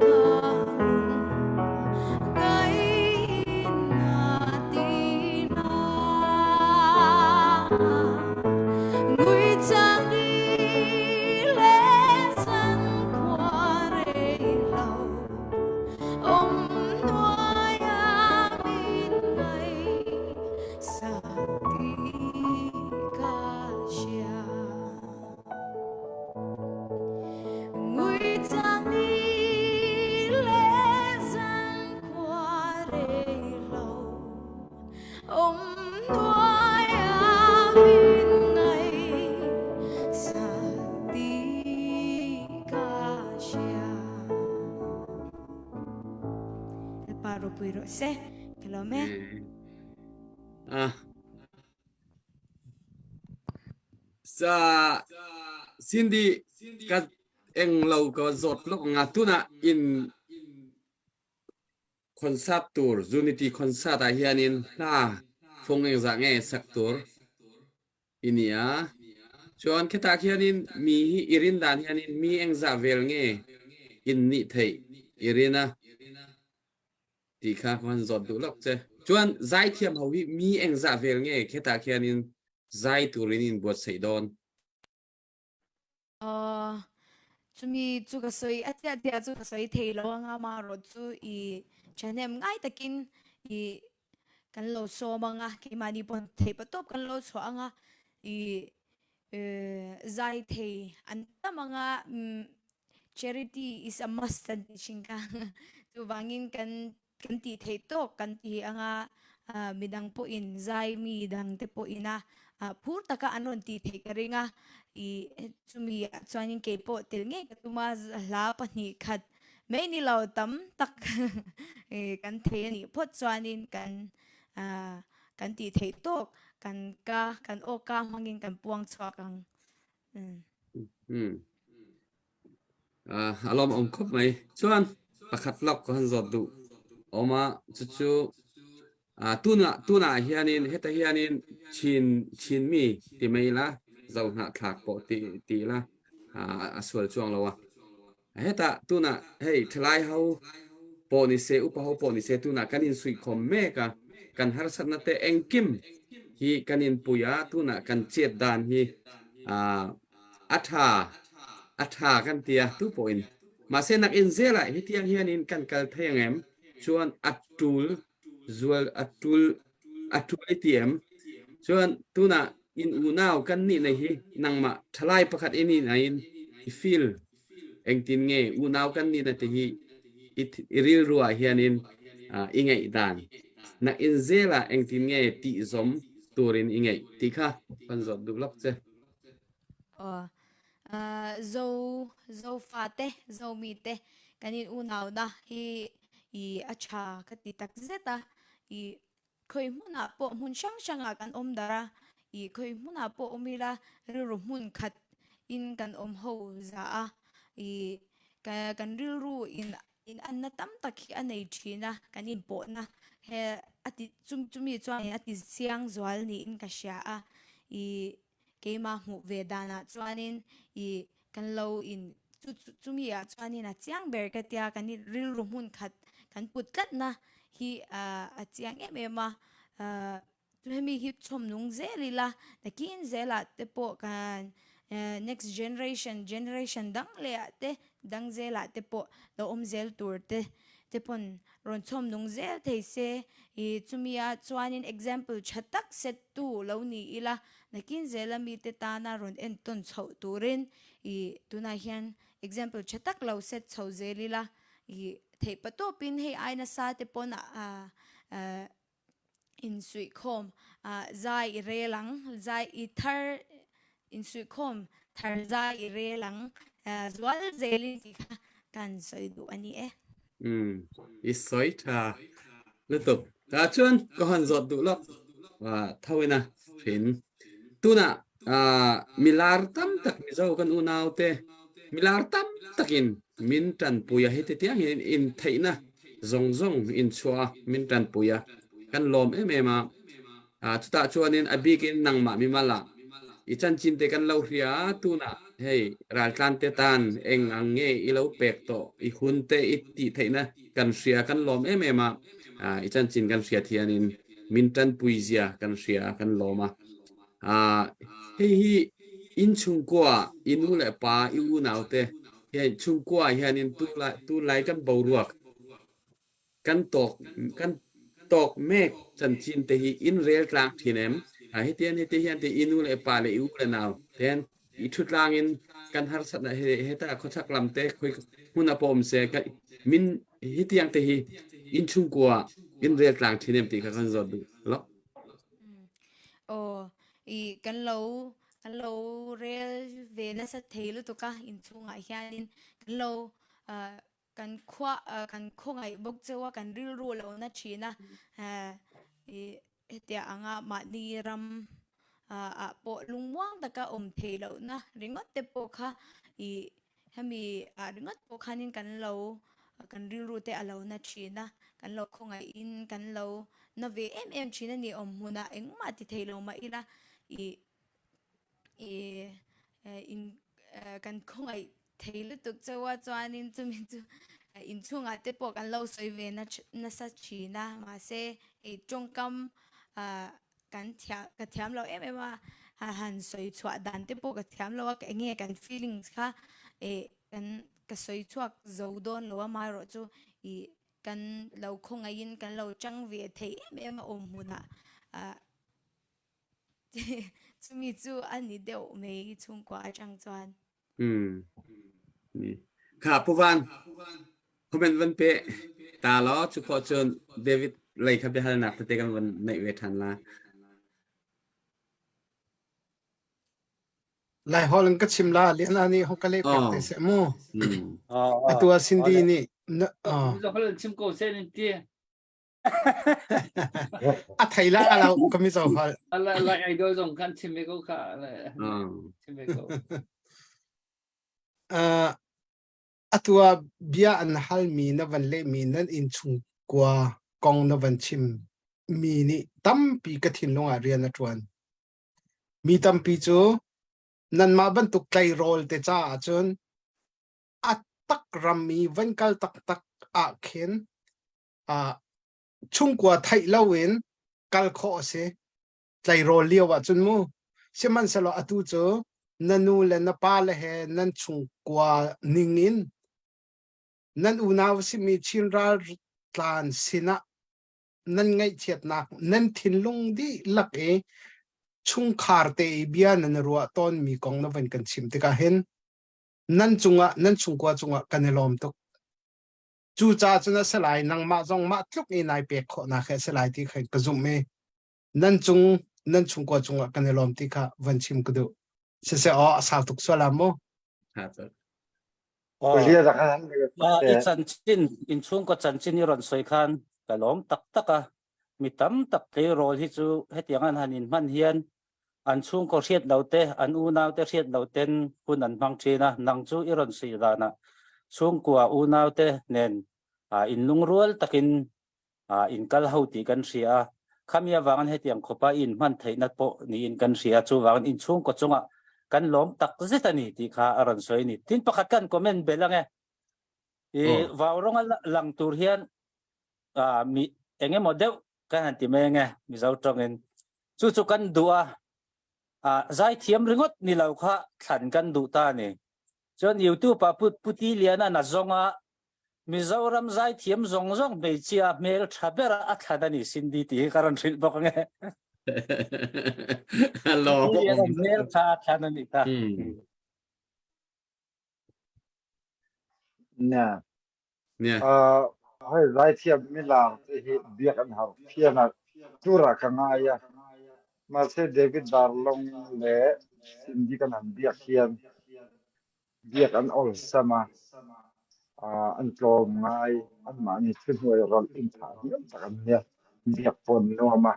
ka lung ngai na ti na. Ngui chang ni le san khua rei lo om nuai a min ngai sa ti ka sia. Ngui chang ni le san khua rei lo om nuai a min ngai sa ti ka sia. Pa ropui rawh se. Ka lawm e. Ah. Sa Cindy ka eng lo ka zawt lok nga tuna in concert tur Unity concert ah hianin hla fung engzah nge sak tur inia chuan khita khianin mi hi irin dan hianin mi engzah vel nge in nih theih irina ti kha ka han zawt duh lok che chuan zaithiam ho hi mi engzah vel nge khita khianin zai turin in buatsaih dawn Uh, chumi chu ka sawi a chiah chiah chu ka sawi thei lo anga marawh chu i ṭhahnem ngai takin i kan lo sawm anga keimahni pawh theih patawp kan lo chhuah anga i zai thei an tam anga charity is a must an ti thin kha chuvangin kan kan tih theih tawk kan ti anga midang pawhin zai mi dang te pawhin a phur taka an rawn tih theih ka ring a i chumi ah chuanin kei pawh tel ngei ka tum a hla 2 khat mai ni lo tam tak kan thei a nih phawt chuanin kan kan tih theih tawk kan ka kan awka hmangin kan puang chhuak ang. A lawm om khop mai. Chuan pakhat lok ka han zawt duh oma chu chu tuna tuna hianin heta hianin chin chin mi ti mai la zo hna thlak pawh ti ti la a sual chuang lo a heta tuna hei thalai ho pawh ni se upa ho pawh ni se tuna kan in sui khom mek a kan harsatna te engkim hi kan in puia tuna kan chet dan hi a tha a tha kan tia tu pawhin mahse nak in zela hetiang hianin kan kal thei angem chuan a tul zual a tul a tul i ti em chuan tuna in unau kan nih na hi nangmah thalai pakhat in in in i feel engtin nge unau kan nih na te hi i rilru ah hianin i ngaih dan nak in zela engtin nge ti zom turin i ngaih ti kha kan zawt duh lok che. Zo zo fa te zo mi te kan in unau na hi i a tha ka ti tak zet a i khawi hmunah pawh hmun hrang hrangah kan awm darh a i khawi hmunah pawh awm ila rilru hmun khat in kan awm ho za a i kan rilru in in anna tam tak hi a nei thin a kan inpawhna he a ti chumi chuan a ti chiang zual niin ka hria a i Keimah hmuh ve danah chuanin i kan lo in chu chumi ah chuanin a chiang ber ka tia kan in rilru hmun khat kan put tlatna hi a chiang em em a hemi hi chhawm nung zel ila nakin zelah te pawh kan next generation generation dang leh ah te dang zelah te pawh lo awm zel tur te te pawn rawn chhawm nung zel thei se i chumi ah chuanin example tha tak set tu lo ni ila nakin zela mite tana rawn entawn chhoh turin i tunah hian example tha tak lo set chho zel ila i theih patawpin hei ai nasa te pawn insuihkhawm zai i rel ang zai i thar insuihkhawm thar zai i rel ang zual zelin tih kha kan sawi duh a ni e. Um, i sawi tha lutuk. Ta chuan ka han zawt duh lawk thoina thin. Tuna. Milar tam tak Mizo kan unau te milar tam takin min ṭanpui a hiti tiang hin in theihna zongzong in chuah min ṭanpui a kan lawm em em a. Chutah chuanin a bikin nangmah mimal ah i chanchin te kan lo hria tunah hei raltlan te tan eng ang nge i lo pek tawh i hun te i ti theihna kan hria kan lawm em em a. I chanchin kan hriat hianin min ṭanpui zia kan hria kan lawm a. Hei hi inn chungkua i nu le pa i unau te hian chungkua hianin tunlai kan boruak kan tawk kan tawk mek chanchin te hi in rel tlang thin em? Hitian hiti hian ti i nu le pa le i u le nau ten i thutlang in kan harsatnak he heta khawchak lam te khoi hmun a pawm se ka min hitiang te hi inn chungkua in rel tlang thin em ti kha kan zawt duh lo. Aw, i kan lo kan lo rel ve nasa thei lutuk a inchungah hianin kan lo uh, kan khua uh, kan khawngaih bawk cheu a kan rilru lo na thin a uh, i hetia anga mahni ram uh, ah pawh lungmuang taka awm thei lohna ringawt te pawh kha i Hemi ah ringawt pawh khanin kan lo kan rilru te a lo na thin a, kan lo khawngaihin kan lo na ve em em thin a ni awm hmunah engmah ti thei lo mah ila ih ih in kan khawngaih thei lutuk chauh a chuanin chumi chu inchhungah te pawh kan lo sawi ve nasa thin a mahse hei tawngkam ah kan thiam ka thiam lo em em a ha han sawi chhuah dan te pawh ka thiam lo a eng nge kan feelings kha eh kan ka sawi chhuak zo dawn lo a amaherawh chu ih kan lo khawngaihin kan lo chang ve thei em em a awm hmunah ah chumi chu a ni deuh mai chhungkua atang chuan. Hmm. Kha Pu Van, comment van pe ta law cu khawh cun David lei kha biahalnak tete kan van neih ve ṭhan la. Lai hol in ka chim la lian ani hong ka le pek te se mu. Hmm. Atu a Cindy nih na Mizo hol in chim ko se nin ti. A thei la lo ka mizo hol. Lai idol zong kan chim ve ko kha. Chim ve ko. Uh, atu ah bia an halmi na van lehmi nan innchungkua kong na van chim mi nih tampi ka thinlung ah rian a ṭuan. Mi tampi cu nanmah bantuk tleirawl te caah cun a tak ram i van kal taktak ah khin uh, chungkua theih loin kal khawh a si. Tleirawl lio ah cun mu. Sihmanhsehlaw atu cu na nu le na pa le he nan chungkua ning in nan unau simi Chin raltlan sinah nan ngaihchiatnak nan thinlung dihlak i chungkhar te i bia nan ruah tawnmi kong na van kan chim tikah hin nan cungah nan chungkua cungah kan i lawm tuk. Cucaah cun a si lai nangmah zong mah tluk i nai pek khawhnak hi a si lai ti kha ka zumh i nan cung nan chungkua cungah kan i lawm ti kha van chim ka duh. Siseh aw a sau tuk sual ah mu. I chanchin inchungkaw chanchin i rawn sawi khan ka lawm taktak a. Mi tam tak tleirawl hi chu hetiang an han in hman hian an chhungkaw hriat lo te, an unau te hriat lo ten hun an hmang thin a. Nang chu i rawn sawi danah chhungkua unau te nen in lungrual takin in kal ho tih kan hria a. Khami avangin hetiang khawpa i inhman theihna pawh niin kan hria a, chuvangin inchhungkaw chungah kan lawm tak zet a ni tih kha a rawn sawi a ni. Tin pakhat kan comment belh ang e. I vau rawnga lang tur hian mi eng emaw deuh kan han ti mai ang e Mizo tawngin. Chu chu kan duh a, zaithiam ringawt ni lo kha thlan kan duh ta a ni. Chuan YouTube ah Puti Liana na zawnga Mizoram zaithiam zawng zawng hmeichhia hmel tha bera a thlan a ni Cindy tih hi ka rawn hrilh bawk ange. Hello. Hmel tha a thlan a nih kha. Na. Yeah. Uh, hoi zaithiam milar te hi biak an har phian a tura ka ngai a. Mahse David Darlong le Cindy kan han biak hian biak an awlsam a, an tlawm ngai. Anmah nih thuhnuai rolh in tha diam tak an nia. Biak pawn nuam a.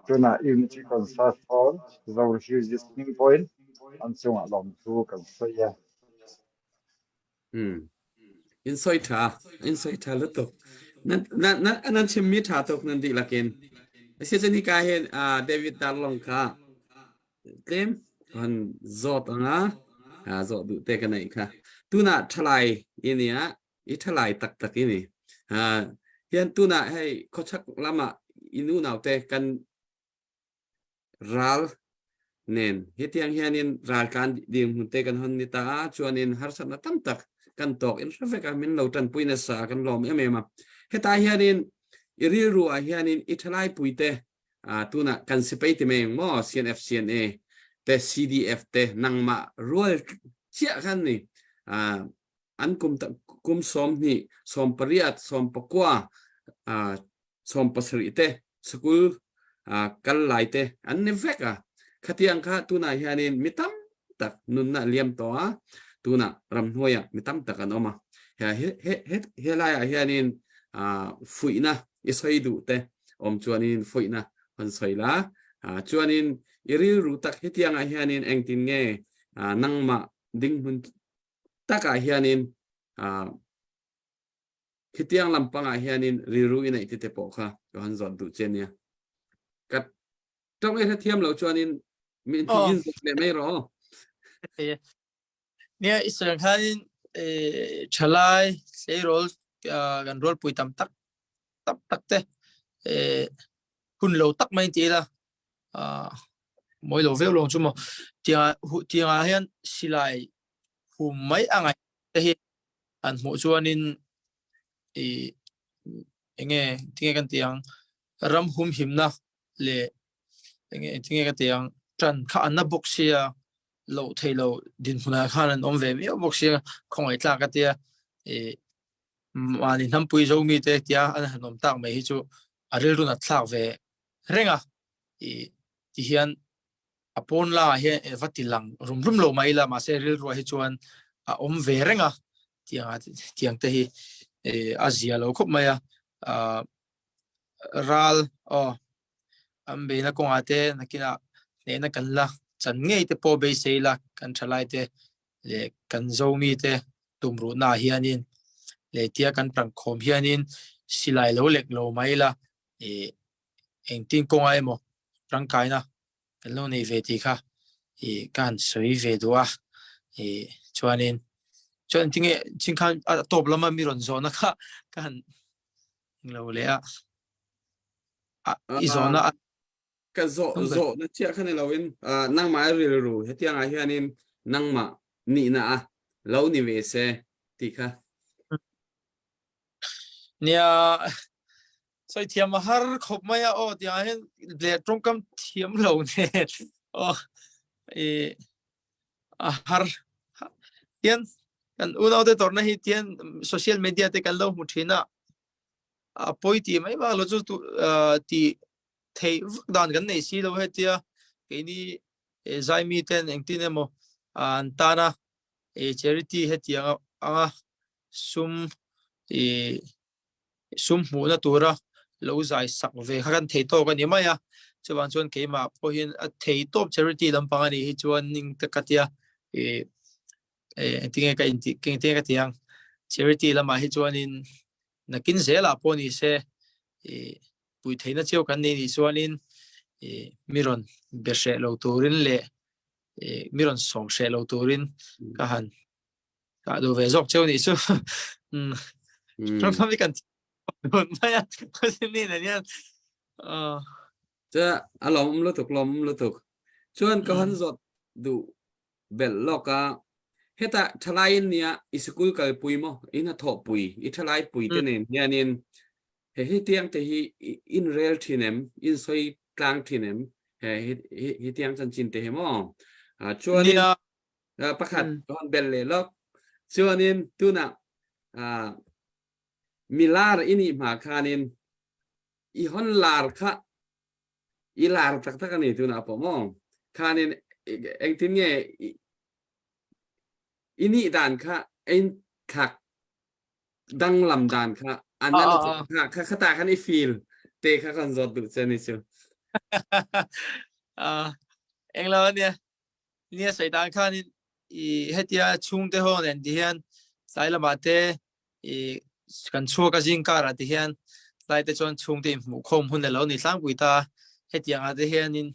Tuna Unity Concert Hall Zo Refugees ning point an cungah lawmthu kan soi e. Hmm. In soi tha, in soi tha lutuk. Nan nan nan nan chimmi tha tuk nan dihlak in. Asi cun hika hin ah David Darlong kha tlem han zawt anga ha zawt duh te ka nei kha. Tuna thalai ini ah i thalai taktak ini. Ha hian tuna hei khawchak lama inu naute kan ral nen hitiang hianin raltlan dirhmun te kan hon ni ta a chuanin harsatna tam tak kan tawk in hrevek a min lo tanpui nasa kan lawm em em a heta hianin i rilru ah hianin i thalai pui te tuna kan sipai ti meng mo CNF CNA te CDF te nangmah rual chiah khan ni an kum kum som hnih som pariat som pakua 17 te school kal lai te an ni vek a khatiang kha tuna hianin mi tam tak nunna liam to a tuna ramhnuai ah mi tam tak an awm a he he he he lai ah hianin fuihna i soi duh te om chuanin fuihna han soi la chuanin i rilru tak hetiang ah hianin engtin nge nangmah dinghmun takah hianin Khitiang lampang ah hianin rilru i neih tete pawh kha ka han zawt duh che nia. Ka tong i hrethiam lo chuanin min Oh. in zawt leh mai rawh. Nia Israel khanin eh, thalai tleirawl ah, kan rualpui tam tak tak tak te eh, hun lo tak mai ti ila ah, mawi lo viau lo chu maw tiang tiangah hian silai hum mai a ngaih te hi an hmuh chuanin ih enge tinge kan tih ang ram humhimna leh enge tinge ka tih ang ṭan kha an na bawk sia loh theih loh dinhmunah khan an awm ve miau bawk sia khawngaih tlak a tia ih mahni hnampui zo mite tia an han awm tak mai hi chu a rilru nat thlak ve reng a ih tihian a pawn laiah hian va ti lang rum rum lo mai ila mahse rilruah hi chuan a awm ve reng a tiang tiang te hi eh a zia lo khawp mai a ah ral aw an beihna kawngah te nakinah hnehna kan la chan ngei te pawh beisei ila kan thalai te leh kan zomi te tumruhna ah hianin leh tia kan tangkhawm hianin silai lo lek lo mai ila eh engtin kawngah emaw tangkaina kan lo nei ve tih kha ih ka han sawi ve duh a ih chuanin chuan tinge chin khan a tawp lama mi rawn zawhna kha ka han englo leh a a i zawhna a ka zawh zawh na chiah kha ni loin nangmah rilru hetiang ah hianin nangmah nihna a lo ni ve se tih kha Nia sawi thiam a har khawp mai a aw tiang ah hian leh tawngkam thiam lo nen aw ih a har tian kan unaute tawrhna hi tian social media te kan lo hmu thin a a pawi tih mai bak lo chu tih theih vak dan kan nei si lo hetia keini zaimi ten engtin emaw an tan a charity hetiang anga sum ih sum hmuhna tura lo zai sak ve kha kan thei tawk a ni mai a chuvang chuan keimah pawhin a thei tawp charity lampang a nih hi chuan ning te ka tia ih eh engtinge ka intih engtinge ka tih ang charity lamah hi chuanin nakin zelah pawh ni se ih pui theihna chiau kan nei nih chuanin ih mi rawn be hreh lo turin leh ih mi rawn sawm hreh lo turin ka han Ka duh ve zawk cheu nih chu. Mm. Ram hi kan dun mai a. Ni na hian. Uh. Cha a lawm lutuk lawm lutuk. Chuan ka han zawt duh bel lawk a. Heta thalai in nia i sikul kal pui mo in a thawh pui i thalai pui te nen hianin he hi tiang te hi in rel thin em in soi tlang thin em he hi tiang chanchin te he mo chuanin pakhat ka hon bel le lok chuanin tunah milar ini hma khanin i hon lar kha i lar taktak ani tunah pawh maw khanin engtin nge i nih dan kha ein thlak danglam dan kha an kha kha ta khan i feel te kha kan zawt duh che ni chu. Ah, englo ania. Nia sei dan khan in i hetia chhungte ho nen ti hian tlai lamah te i kan chhuak a zing karah ti hian tlai te chuan chhungte inhmuh khawm hun alo ni tlangpui ta. Hetiang ah te hianin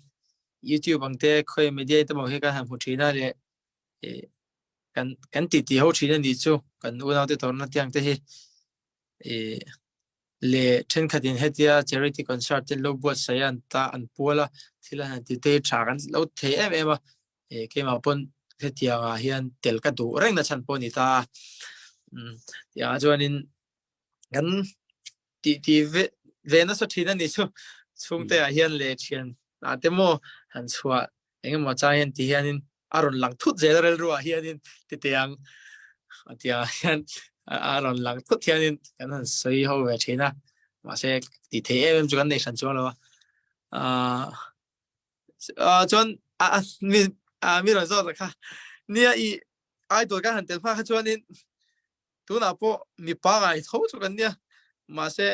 YouTube ang te khawi media te pawh hi kan han hmu thin a leh i kan kan titi ho thin a nih chu kan unaute tawrhna tiang te hi i leh thenkhatin hetia charity concert te lo buatsaih a an ta an pual a thil an han ti te hi tha kan lo thei em em a eh keimah pawn hetiang ah hian tel ka duh reng na chhan pawh a ni ta a umm tiang ah chuanin kan tih tih ve ve nasa thin a ni chu chhungte ah hian leh thian ah te maw han chhuah eng emaw chang hian ti hianin a rawn lang thut zel a rilru ah hianin titiang a tiang ah hian a rawn lang thut hianin kan han sawi ho ve thin a mahse tih theih em em chu kan nei hran chuang lo a ah ah chuan a mi a mi rawn zawt kha nia i idol kan han tel hma kha chuanin tunah pawh mi pangai tho chu kan nia mahse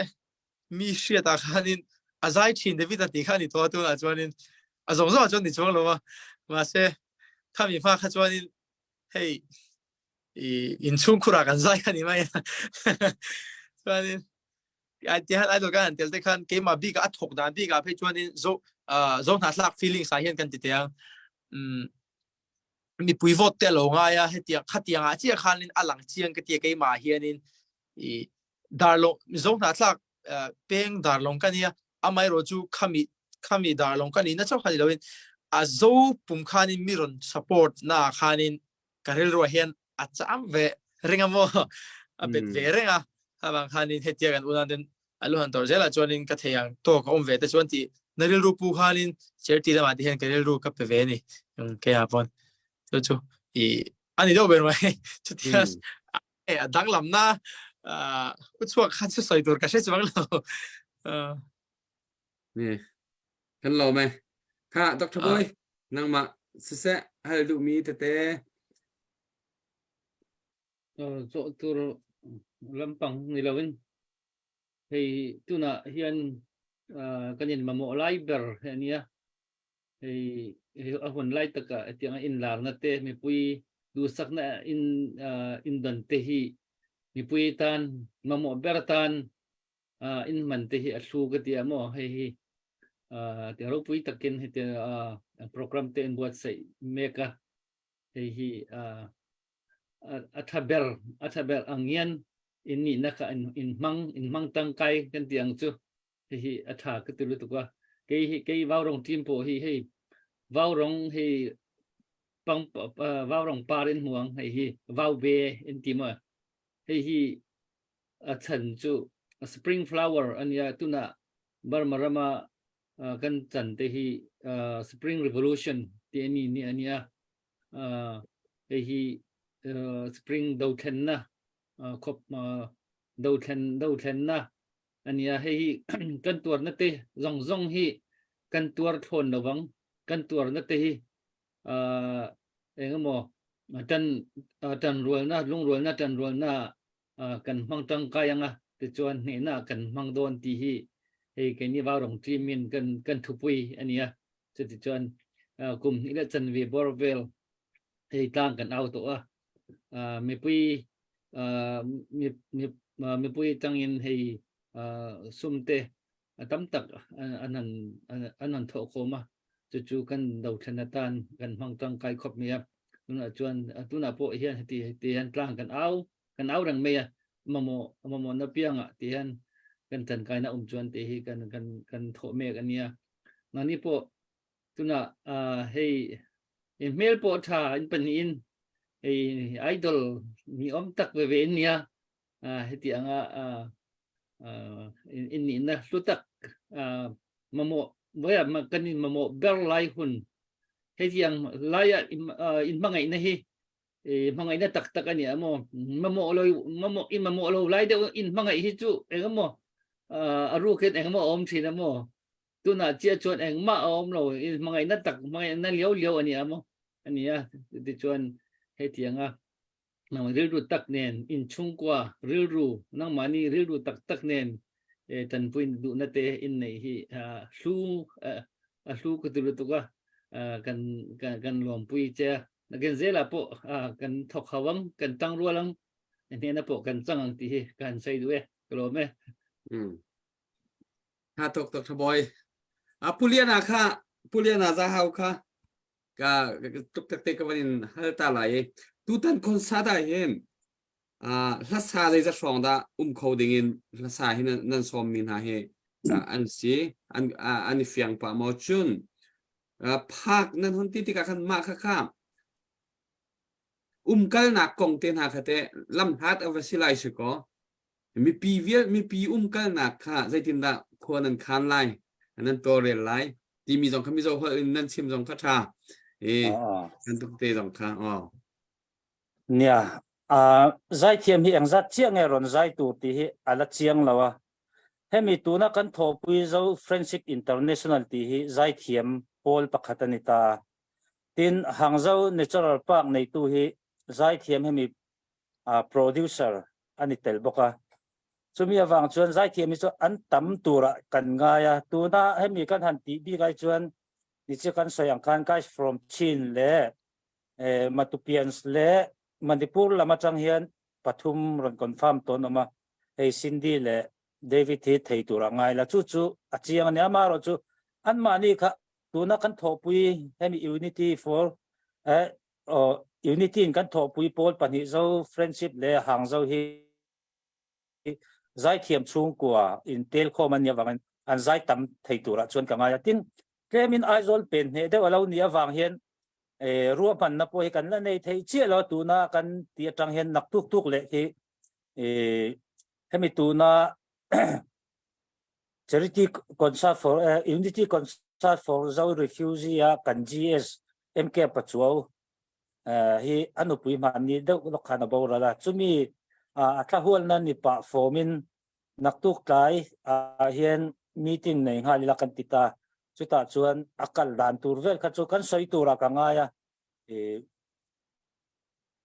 mi hriatah khanin a zai thin David a tih kha a ni tawh a tunah chuanin a zawng zawngah chuan ni chuang lo a mahse khami hma kha chuanin hei i inchhung khurah kan zai kha ni mai a chuanin ai ti han idol kan han tel te khan keimah bik a thawk dan bikah phei chuanin zo zo hnahthlak feelings ah hian kan ti teh ang um mipui vote te lo ngai a hetiang khatiang ah chiah khanin a lang chiang ka tia keimah hianin i darlawng Mizo hnahthlak peng darlawng ka nia amaherawh chu khami khami darlawng ka nihna chauh kha ni loin a zo pum khanin mi rawn support na khanin ka rilruah hian a cham ve reng a maw a bet ve reng a khavang khanin hetia kan unan ten a lu han tor zelah chuanin ka thei ang tawk a awm ve te chuan tih na rilru pu khanin charity lamah te hian ka rilru ka pe ve a ni keia pawn chu chu i ani deuh ber mai chutia e a danglamna u chuak kha chu sawi tur ka hre chuang lo. Ni kan lawm e. Kha Dr. Boy nangmah siseh hal duhmi tete Zawh tur lampang ni loin hei tunah hian kan in mamawh lai ber hi a nia. Hei a hun lai takah hetianga inlarna te mipui duhsakna in indan te hi mipui tan mamawh ber tan inhman te hi a hlu ka ti a maw hei hi tiang ropui takin hetiang program te in buatsaih mek a hei hi a tha ber a tha ber ang hian in nihna kha in hmang in hmang tangkai kan ti ang chu. Hei hi a tha ka ti lutuk a. Kei hi kei Vaurong team pawh hi hei Vaurong hei pang Vaurong par in hmu ang hei hi Vaube in ti maw. Hei hi a chan chu spring flower ania tuna Burma rama kan chan te hi spring revolution ti ani ni ania. Hei hi spring dothlenna khop dothlen dothlenna ania hei hi kan tuarna te zawng zawng hi kan tuar thlawn lovang kan tuarna te hi engemaw tan tanrualna lungrualna tanrualna kan hmang tangkai anga tichuan hnehna kan hmang dawn tih hi hei keini Vaurong team in kan kan thupui ania chutichuan kum hnih leh chanve bawr vel hei tlang kan au tawh a mipui mipui tangin hei sum te a tam tak an han an han thawh khawm a chu chu kan dothlen atan kan hmang tangkai khawp mai a tunah chuan tunah pawh hian heti heti hian tlang kan au kan au reng mai a mamawh mamawh na piangah ti hian kan tangkaina awm chuan tih hi kan kan kan thawh mek ania nangni pawh tunah hei in hmel pawh tha in pahnihin hei idol ni awm tak ve ve in nia heti anga in nihna hlu tak mamawh voia kan in mamawh ber lai hun hetiang laia in hmangaihna hi hmangaihna tak tak ani amaw mamawh lo mamawh in mamawh lo lai deuh in hmangaih hi chu engemaw a rukin engemaw awm thin amaw Tunah chiah chuan engmah a awm lo, i hmangaihna tak hmangaihna liau liau a ni a maw? A ni a, tichuan hetianga nang rilru tak nen inchhungkua rilru nangmahni rilru tak tak nen tanpui duhna te in neih hi hlu. A hlu ka ti lutuk a kan kan kan lawmpui che. Nakin zela pawh kan thawk ho ang, kan tang rual ang, hnena pawh kan chang ang ti hi kan sei duh e. Ka lawm e. Mm. Tha tuk tuk tha boy. A Puliana kha Puliana za hau kha ka tuk tak te ka van in hal ta lai. Tutan concert ah hin hlasa zeizat hrawng dah um kho dingin hlasa hi nan sawmmi hna hi an si an an i fiang pah maw cun phak nan hon ti tikah khan mah kha kha umkalnak kong te hna kha te lamhlat a va si lai si kaw mipi vial mipi umkalnak kha zeitindah khua nan khan lai nan tawlrel lai timi zong kha mizo holh in nan chim zong kha tha e kan tuk te zong kha aw Nia, zaithiam hi engzat chiah nge rawn zai tur tih hi a la chiang lo a. Hemi tuna kan thawhpui Zo Friendship International tih hi zaithiam pawl pakhat a ni ta a. Tin, Hangzhou Natural Park neitu hi zaithiam hemi producer a ni tel bawk a. Chumi avang chuan zaithiam hi chu an tam turah kan ngai a. Tuna hemi kan han tih bik ai chuan nichi kan sawi ang khan Guys from Chin leh Matupians le Manipur lam atang hian pathum rawn confirm tawn awm a, hei Cindy leh David hi thei tur a ngai la, chu chu a chiang a ni. Amaherawhchu anmahni kha tuna kan thawhpui hemi Unity for eh Unity in kan thawhpui pawl pahnih Zo Friendship leh Hangzo hi zaithiam chhungkua in tel khawm an nih avangin an zai tam thei turah chuan ka ngai a. Tin, tlemin Aizawl pen hneh deuh a lo nih avang hian ruahmanna pawh hi kan la nei thei chiah lo tuna kan tih atang hian naktuk tuk leh hi hemi tuna charity concert for unity concert for zo refugee a kan GS MK Pachuau hi a nupui hmanni deuh lawk khan a boral a chumi a thla hualna ni pah fawmin naktuk tlai ah hian meeting nei nghal ila kan ti ta. Chutah chuan a kal dan tur vel kha chu kan sawi turah ka ngai a, ih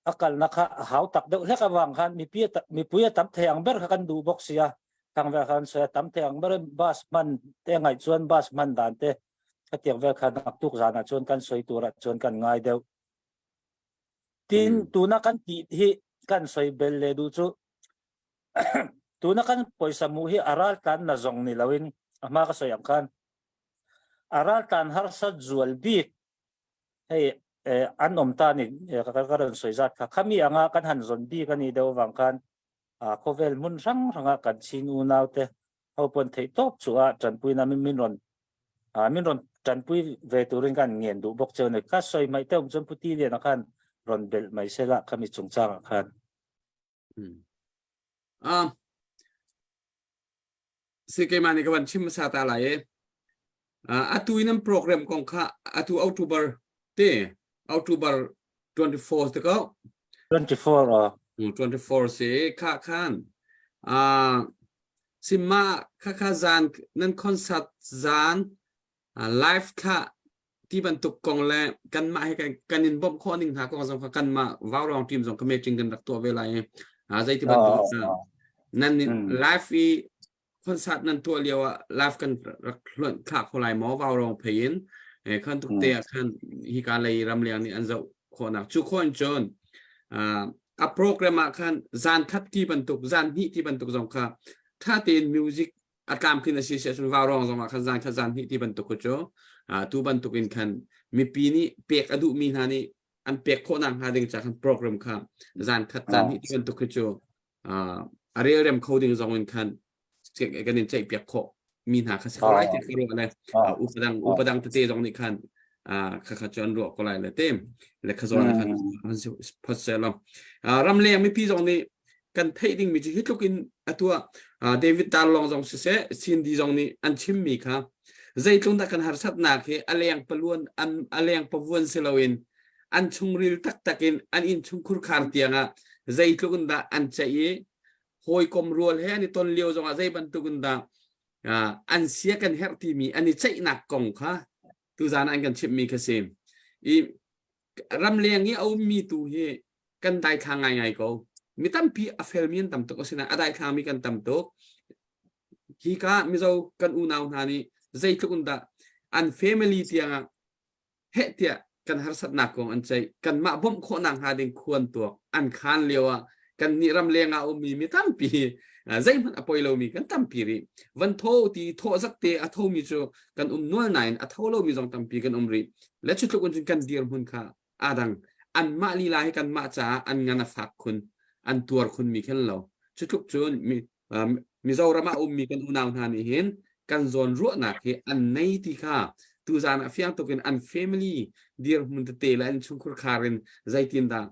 a kalna kha a hau tak deuh hlek avang khan mipui a mipui a tam thei ang ber kha kan duh bawk sia, thang vel kha kan sawi a tam thei ang ber bus hman te a ngaih chuan bus hman dan te khatiang vel kha naktuk zanah chuan kan sawi turah chuan kan ngai deuh. Tin, tuna kan tih hi kan sawi bel leh duh chu Tuna kan pawisa hmuh hi a raltlan na zawng ni loin a hma ka sawi ang khan a raltlan harsat zual bik hei an awm ta ni ka rawn sawi zat kha khami anga kan han zawn bik a nih deuh avang khan khawvel hmun hrang hranga kan chin unau te ho pawn theih tawp chu a tanpuina min rawn min rawn tanpui ve turin kan ngen duh bawk cheu ni ka sawi hmaih te awm chuan Pu Tiliana khan rawn belh mai sela khami chungchangah khan. Ah. Si keimah nih ka van chim hmasa ta lai i atu in an program kong kha atu October te October 24 te ko 24 ah 24 si kha khan ah simma kha kha zan nan concert zan live thla ti bantuk kong le kanmah he kan in bawmh khawh ning hna kong zong kha kanmah Vaurawng team zong ka meeting kan rak tuah ve lai i zeiti bantuk nan live i concert nan tuah lio ah live kan rak hluan thlah kho lai maw Vaurawng phei in khan tuk te ah khan hika lei ramleng nih an zoh khawhnak cu khawh in cun a program ah khan zan khat ti bantuk zan hnih ti bantuk zong kha tha tein music a tlamtlin a si si ahcun vaurawng zong ah khan zan khat zan hnih ti bantuk khu cu tu bantuk in khan mipi nih pek a duhmi hna nih an pek khawhnak hnga ding ca khan program kha zan khat zan hnih ti bantuk khi cu a relrem kho ding zong in khan kan in ceih piak khawh mi hna kha si ko lai ti ka ruah le upadang upadang tete zong nih khan kha kha cu an ruah ko lai le te le kha zawn khan phot se lo ramleng mipi zong nih kan theih dingmi cu hi tluk in atuah David Darlong zong siseh Cindy zong nih an chimmi kha zeitlung dah kan harsatnak hi a leng paluan an a leng pavuan si loin an chungril taktak in an inn chung khurkhar tiangah zeitluk in dah an ceih i hawikom rual he an i ton lio zongah zei bantuk in dah an sia kan herh timi an i ceihnak kong kha tuzan an kan chimhmi kha si i ramleng i a ummi tu hi kan daithlang ngaingai ko. Mi tampi a felmi an tam tuk asinain a daithlangmi kan tam tuk. Hi ka Mizo kan unau hna nih zeitluk in dah. An family tiangah heh tiah kan harsatnak kong an ceih. Kanmah bawmh khawhnak hnga ding khuan tuak an khan lio ah kan nih ram leng ah ummi mi tampi zeihmanh a poi lomi kan tampi rih. Van tho ti thawh zat te a thomi cu kan um nual nain a tho lomi zong tampi kan um rih. Le cu tluk in cun kan dirhmun kha aa dang. Anmah lila hi kanmah caah an ngan a fak khun, an tuar khunmi khin lo. Cu tluk cun mi Mizoram ah ummi kan unau hna nih hin kan zawn ruahnak hi an nei ti kha tuzan ah fiang tuk in an family dirhmun tete le an chungkhur khar in zeitindah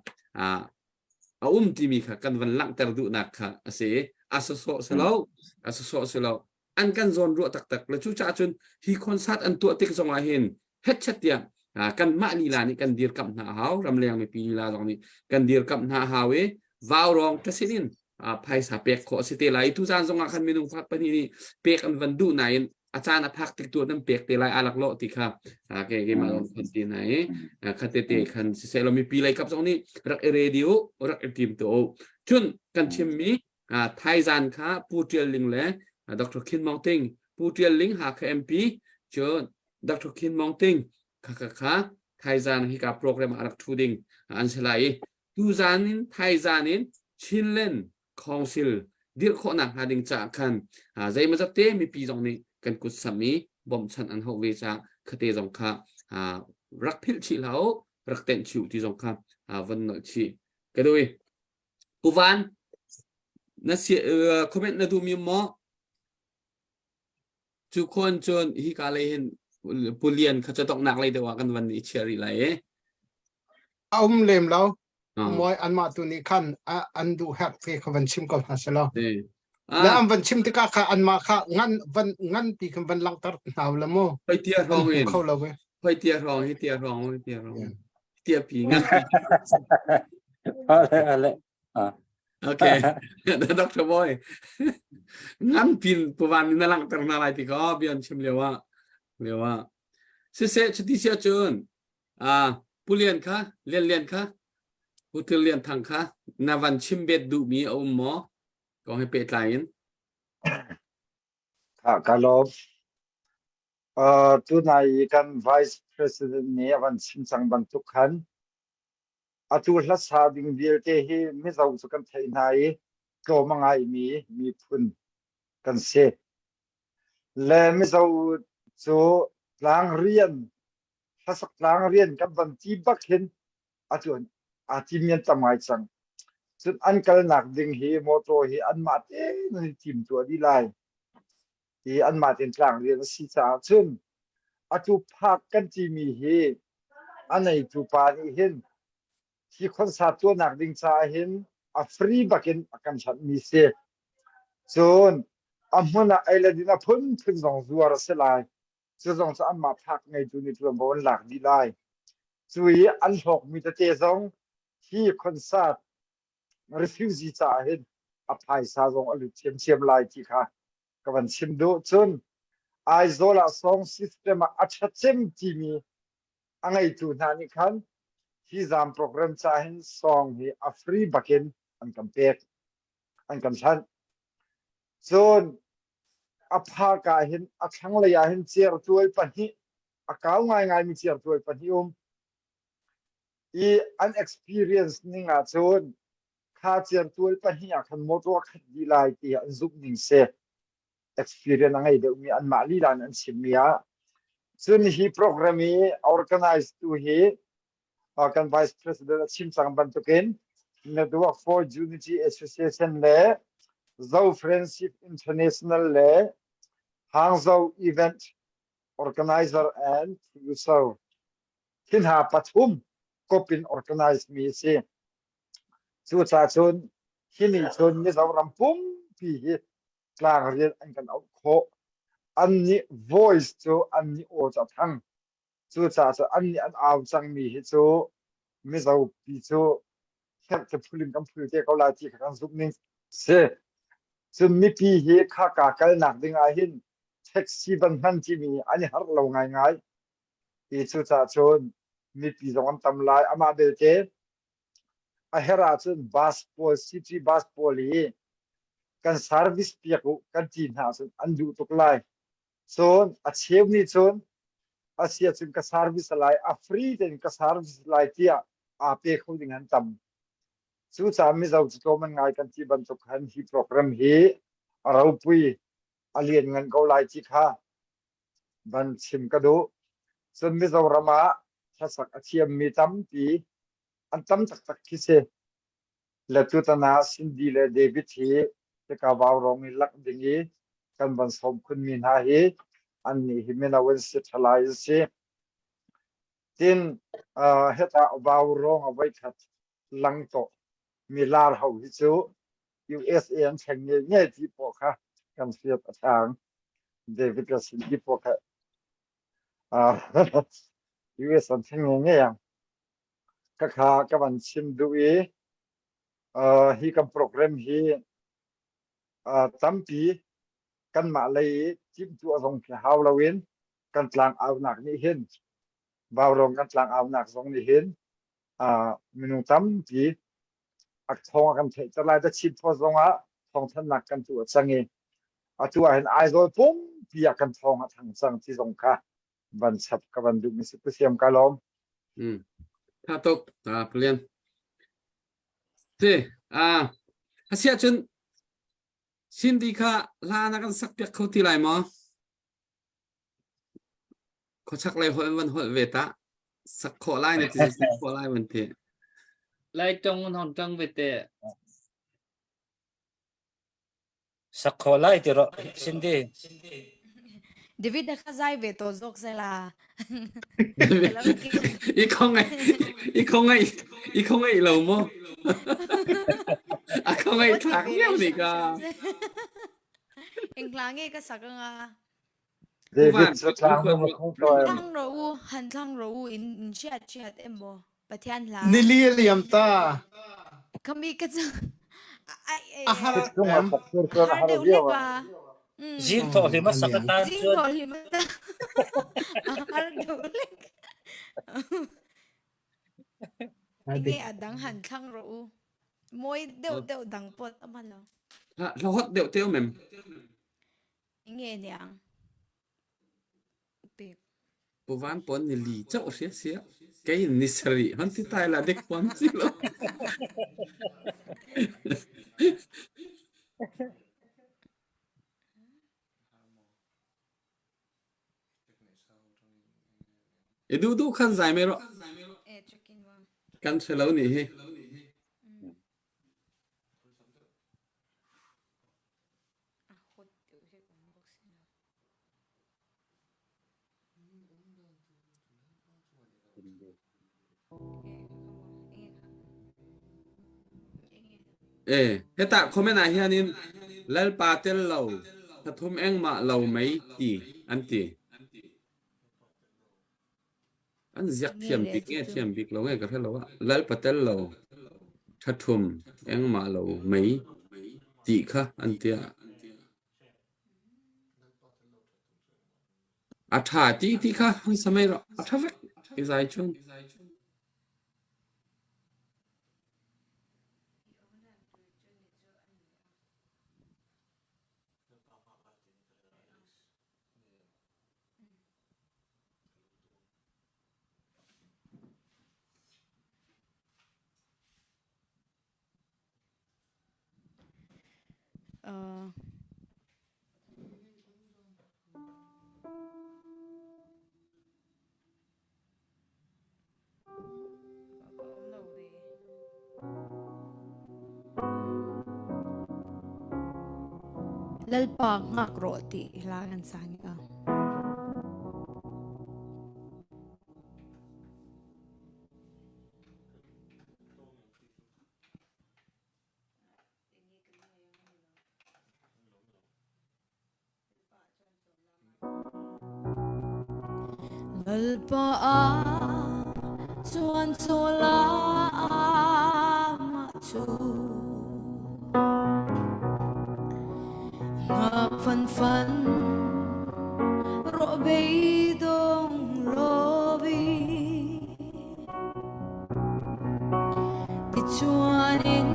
a um timi kha kan van langhter duhnak kha a si. A sawsawh si lo, a sawsawh si lo. An kan zawn ruah taktak le cucaah cun hi concert an tuah tik zong ah hin hetchet tiah kanmah lila nih kan dirkamh hna a hau ramleng mipi lila zong nih kan dirkamh hna a hau i vaurawng ṭasin in phaisa pek khawh a si te lai tuzaan zong ah khan minung fak pahnih nih pek an van duh nain a caan a phak tik tu nan pek te lai alak lo ti kha ke keimah zong khan ti na i kha te te khan siseh lo mipi lei kap zong nih rak i ready u rak i tim tu u cun kan chimmi Thaizan kha Pu Tial Ling le Dr. Khin Mong Ting Pu Tial Ling Hakha MP cun Dr. Khin Mong Ting kha kha kha Thaizan hika program ah rak thu ding an si lai i tuzan in Thaizan in Chinland Council dirh khawhnak hnga ding caah khan zeimawzat te mipi zong nih kan kut sam i bawmhchanh an hauh ve caah khate zong kha rak philh chih hlah u rak tenh chih u ti zong kha von nolh chih ka dui Pu Van na si comment na duh mi maw Cu khuan cun hika lei hin Pu Lian kha catoknak lei deuh ah kan van i chiah rih lai i. A um lem lo. Mawi anmah tu nih khan an duh herh te kha van chim ko hna selaw. Le an van chim tikah kha anmah kha ngan van ngan pi khan van langhter hna la mu. Hoi tia hrawng in. Kho lo ve. Hoi tia hrawng hi tia hrawng hi tia hrawng. Tia pi ngan pi. Ale ale. Okay. Dr. Boy. Ngan pin puwan na langhter hna lai ti ko bian chim lio ah. Lio ah. Siseh chuti sia cun ah Pulian kha Lian Lian kha Putil Lian Thang kha na van chim bet duh mi a um maw? Kong he pehtlai in. Ka ka lawm. Uh, tunai kan Vice President nih a van chim cang bantuk khan Atu hlasa ding vialte hi Mizo cu kan theih hna i tlawm a ngaimi miphun kan si. Le Mizo cu tlangrian, hlasak tlangrian kan van ti bak hin atu aa timi an tam ngai cang. Cun an kalnak ding hi motor hi anmah tein an i timtuah dih lai. I anmah tein tlangrian a si caah cun atu phak kan timi hi a neitu pa nih hin hi concert tuahnak ding caah hin a free bakin a kan hlanhmi si. Cun a hmun ah ei le din a phunphun zong zuar a si lai. Cu zong cu anmah phak ngeitu nih ṭuanvo an lak dih lai. Cu i an hlawkmi tete zong hi concert refugee caah hin a phaisa zong a lut thiamthiam lai ti kha ka van chim duh. Cun Aizawl ah song system ah a ṭha cem timi a ngeitu hna nih khan hi zaam program ca hin song hi a free bakin an kan pek, an kan hlanh. Cun a phak ah hin a thlanglei ah hin certual pahnih a kau ngaingaimi certual pahnih um i an experience ning ah cun kha certual pahnih ah khan motor a khat dih lai ti an zumh ning si experience a ngei deuhmi anmah lila in an chimmi ah cun hi program i organize tu hi kan vice president a chim cang bantukin Network for Unity Association le Zo Friendship International le Hangzhou Event Organizer and Producer hi hna pathum kop in organize mi a si. Cucaah cun hi nih cun Mizoram pumpi hi tlangrian an kan auh khawh. Annih voice cu annih aw cu a thang. Cucaah cun annih an au cangmi hi cu Mizopi cu herh te phul in kan phul te ko lai ti kha kan zumh ning si. Cun mipi hi khaka kalnak ding ah hin taxi van hman timi an i harh lo ngaingai. I cucaah cun mipi zong an tam lai. Amah belte a herh ahcun bus pawl city bus pawl hi kan service piak u kan ti hna ahcun an duh tuk lai. Cun a cheu nih cun. Asia cun ka service lai a free tein ka service lai tiah aa pe kho ding an tam. Cucaah Mizo cu tlawm an ngai kan ti bantuk khan hi program hi a ropui a lianngan ko lai ti kha van chim ka duh. Cun Mizoram ah hlasak a thiammi tampi an tam taktak khi si. Le tutan ah Cindy le David hi hika vaurawng i lak ding i kan van sawm khunmi hna hi annih hi mino an si, ṭhalai an si. Tin uh, hetah vaurawng a voikhat lang tawh mi lar ho hi cu USA an thleng nge nge ti pawh kha kan hriat a ṭhang. David le Cindy pawh kha uh, US an thleng nge nge ang. Ka kha ka van chim duh i uh, hi kan program hi uh, tampi kanmah lei i timhtuah zong khi hau loin kan tlang aunak nih hin vaurawng kan tlang aunak zong nih hin uh, minung tampi a thawng a kan theihter lai. The Chin Post zong ah thawngthanhnak kan tuah cang i atu ah hin Aizawl pumpi ah kan thawng a thang cang ti zong kha van chap ka van duhmi si Pu Siam ka lawm. Mm. Tha tuk ta Palian. Ti a asia cun Cindy kha hla na kan sak piak kho ti lai maw? Khuachak lei holh van holh ve ta. Sak khawh lai na ti sak khawh lai van ti. Lai tong hong tong ve te. Sak khawh lai ti rawh Cindy. David kha zai ve to zawk sela. I khong ngai i khong ngai i khong ngai lo mo. A khong ngai thak miau ni ka. Eng hla nge ka sak anga. David cu tlang nung a khung ko em. Thlang ro u, han thlang ro u in in chiat chiat em mo. Pathian hla. Nili a liam ta. Kami ka chu ai A har Cung a em. sak tur chuan a har har deuh viau lek a. a. Mm. Zing thawh hlim a sak atan Zing cun thawh hlim a har deuh lek. Enge a dang han thlang ro u. Mawi deuh deuh dang pawt a hman lo. Hla hot deuh teu mem. Nge niang. Pek. Puvan pon ni li chau sia sia. Kei ni sari han ti tai la dek pon si lo. I du du khan zai me ro. Kan hre lo ni hi. E, heta comment ah hian in Lalpa tel lo thathum engmah lo mei ti an ti. An ziak thiam bik nge thiam bik lo nge ka hre lo a. Lalpa tel lo thathum engmah lo mei ti kha an tia. A ṭha ti ti kha hang samei rawh. A ṭha vek i zai chun. Uh, Lalpa ngak rawh ti hla kan sang a. Lalpa ah chuan chawla amah chu ngak fan fan rawh beidong lovi Tichuanin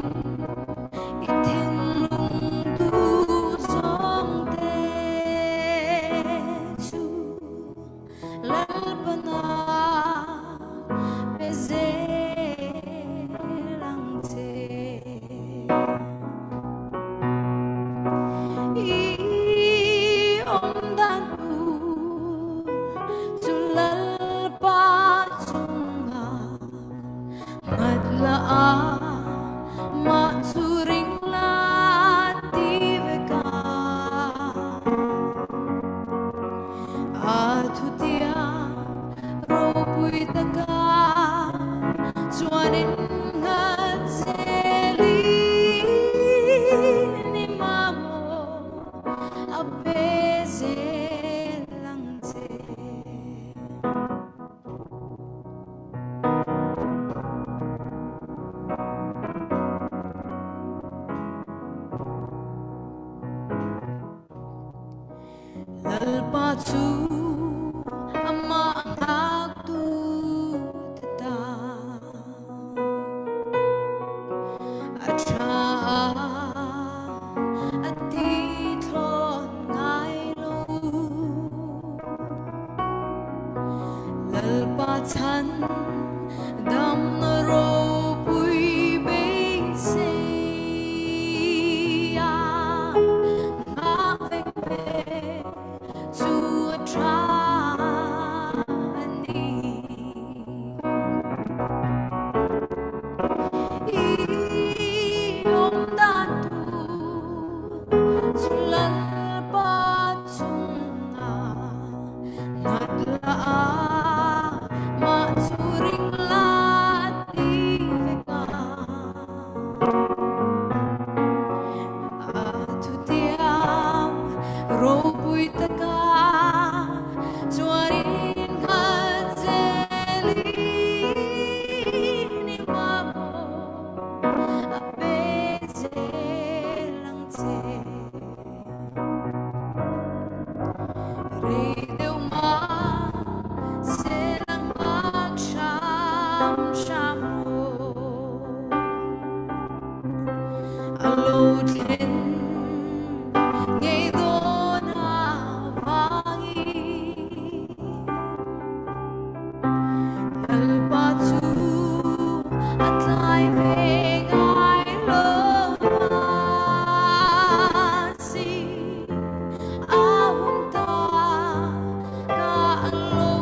i thinlung duhzawng te chu Lalpa. chu amah hngaktu te ta. A ṭha a ti thlawn ngai lo. Lalpa chan dam na ropui beisei ah ngah vek ve cu a ṭha a ni. I um dan tu cu Lalpa cungah ngat la mah cu ring la ti ve ka. A thutiam ropui taka chuanin nghat zelin i mamo a pe zel ang che. Rei deuh ma selang mak hram hram ro. A lo thlen ngei dawn a vangi. Lalpa chu a tlai ve ngai lo a si. A hun ta ka lo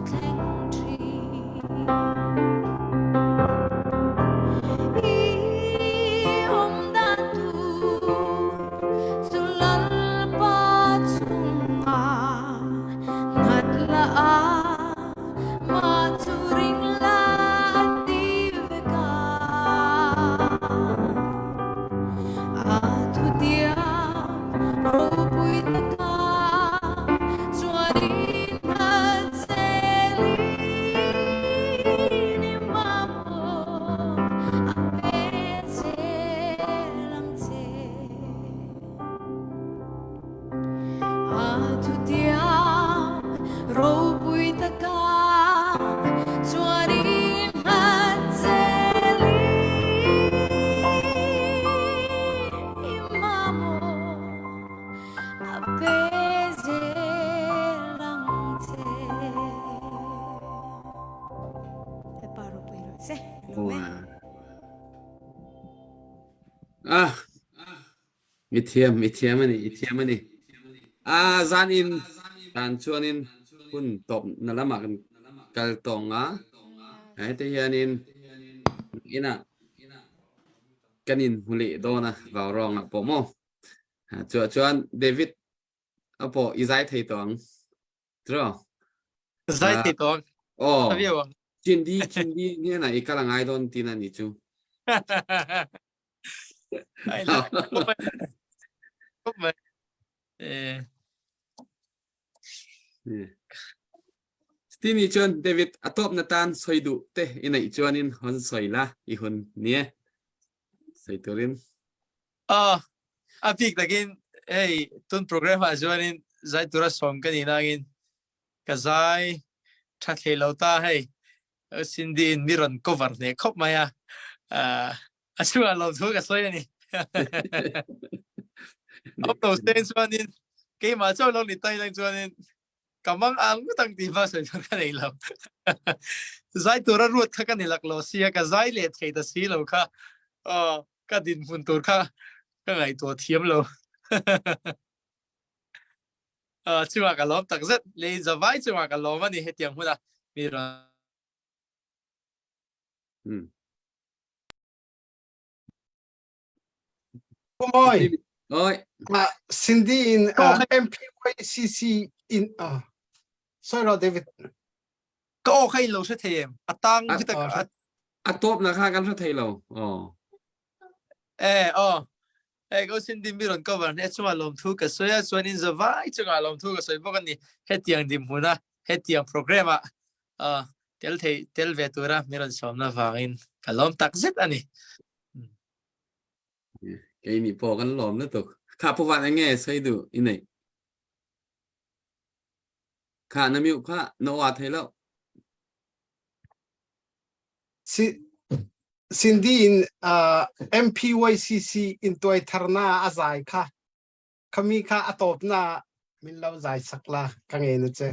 thleng ṭhin. I um dan tur cu Lalpa chungah ngat la mah cu ring la ti ve ka. A thutiam ropui taka chuanin nghat zelin i mamawh a pe zel ang che. A thutiam ropui taka chuanin nghat zelin i mamawh a pe zel ang che. Lalpa ropui rawh se. Amen. Ah, mithiam, mithiam ani, i thiam ani. Ah, zan in tan chuan in hun top na lama kan kal tawng a. Ai te hian in ina kan in hmu leh dawn a vau rawng ah pawh maw. Chu chuan David a pawh i zai thei tawh ang. Tro. Zai thei tawh. Oh. A viau ang. Chindi chindi nge na i kal angai dawn tin ani chu. Ai la. Khop mai. Eh. Stini chuan David a top na tan soi du te i neih chuan in hon soi la i hun nie soi turin. Ah, a bik takin hei tun program ah chuanin zai tura sawm ka ni nangin ka zai tha thlei lo ta hei Cindy in mi rawn cover hle khawp mai a a chungah lawmthu ka sawi ani. Awm lo sen chuanin keimah chauh lo ni tai lang chuanin ka mang ang ngawt ang tih hma sawi tur ka nei lo. Zai tura ruat kha ka ni lak lo sia ka zai leh thei ta si lo kha aw ka dinhmun tur kha ka ngaihtuah thiam lo. Uh, chungah ka lawm tak zet le zavai chungah ka lawm ani hetiang hmuna mi rawn Hmm. Oi. Oi. Uh, Cindy in uh, MPYCC in uh, sorry ro David. Ka aw kha in lo hre thei em? A tang A- khi tak a A top na kha kan hre thei lo. Oh. eh oh eh ko Cindy mi ron cover ne chunga lom thu ka sawi a chuan in zavai chunga lom thu ka sawi bawk ani hetiang dim hmuna hetiang program a uh, tel thei tel ve tura mi ron sawmna vangin ka lawm tak zet ani. Kei ni po kan lawm na tuk. Kha pu van nge sei du i nei. Kha na mute kha na aw thei lo. Si Cindy in uh, MPYCC in tuai tharna a zai kha khami kha a tawp na min lo zai sak la ka nge na che.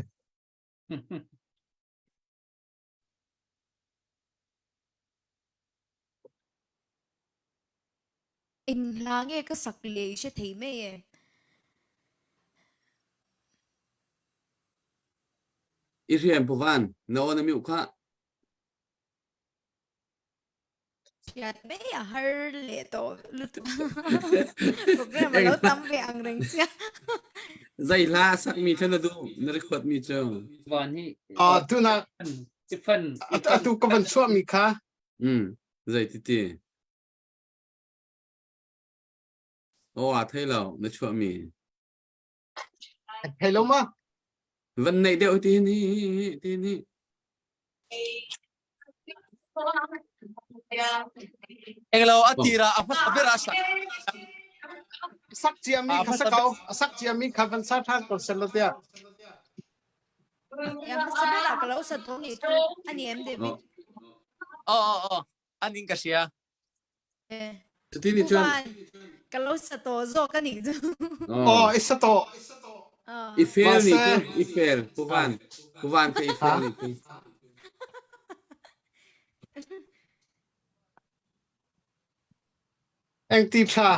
Eng hla nge ka sak leh i hre thei mai em? I hriam puvan na aw na mute kha. Hriat mai a har leh tawh lutuk. Program a lo tam ve ang reng sia. Zei hla a sakmi kha na duh na record mi cu. Van hi Ah tuna i fan atu ka van chuah mi kha. Mm zei ti ti. Aw a thei lo na chuah mi. Thei lo ma? Van neih deuh ti ni ti ni. Englo a tira a hmasa ber a sak. Sak ciami kha sakau sak ciami kha van sa than ko sel lo tia. Ya hmasa ber ah ka lo sa to ni chu ani em David. Oh oh oh anin ka sia. Cuti nih cun ka lo sa to zawk a nih cu. Oh, i sa to. I fail ni cu, i fail. Pu Van, Pu Van ka i fail ni cu. Eng ti tha.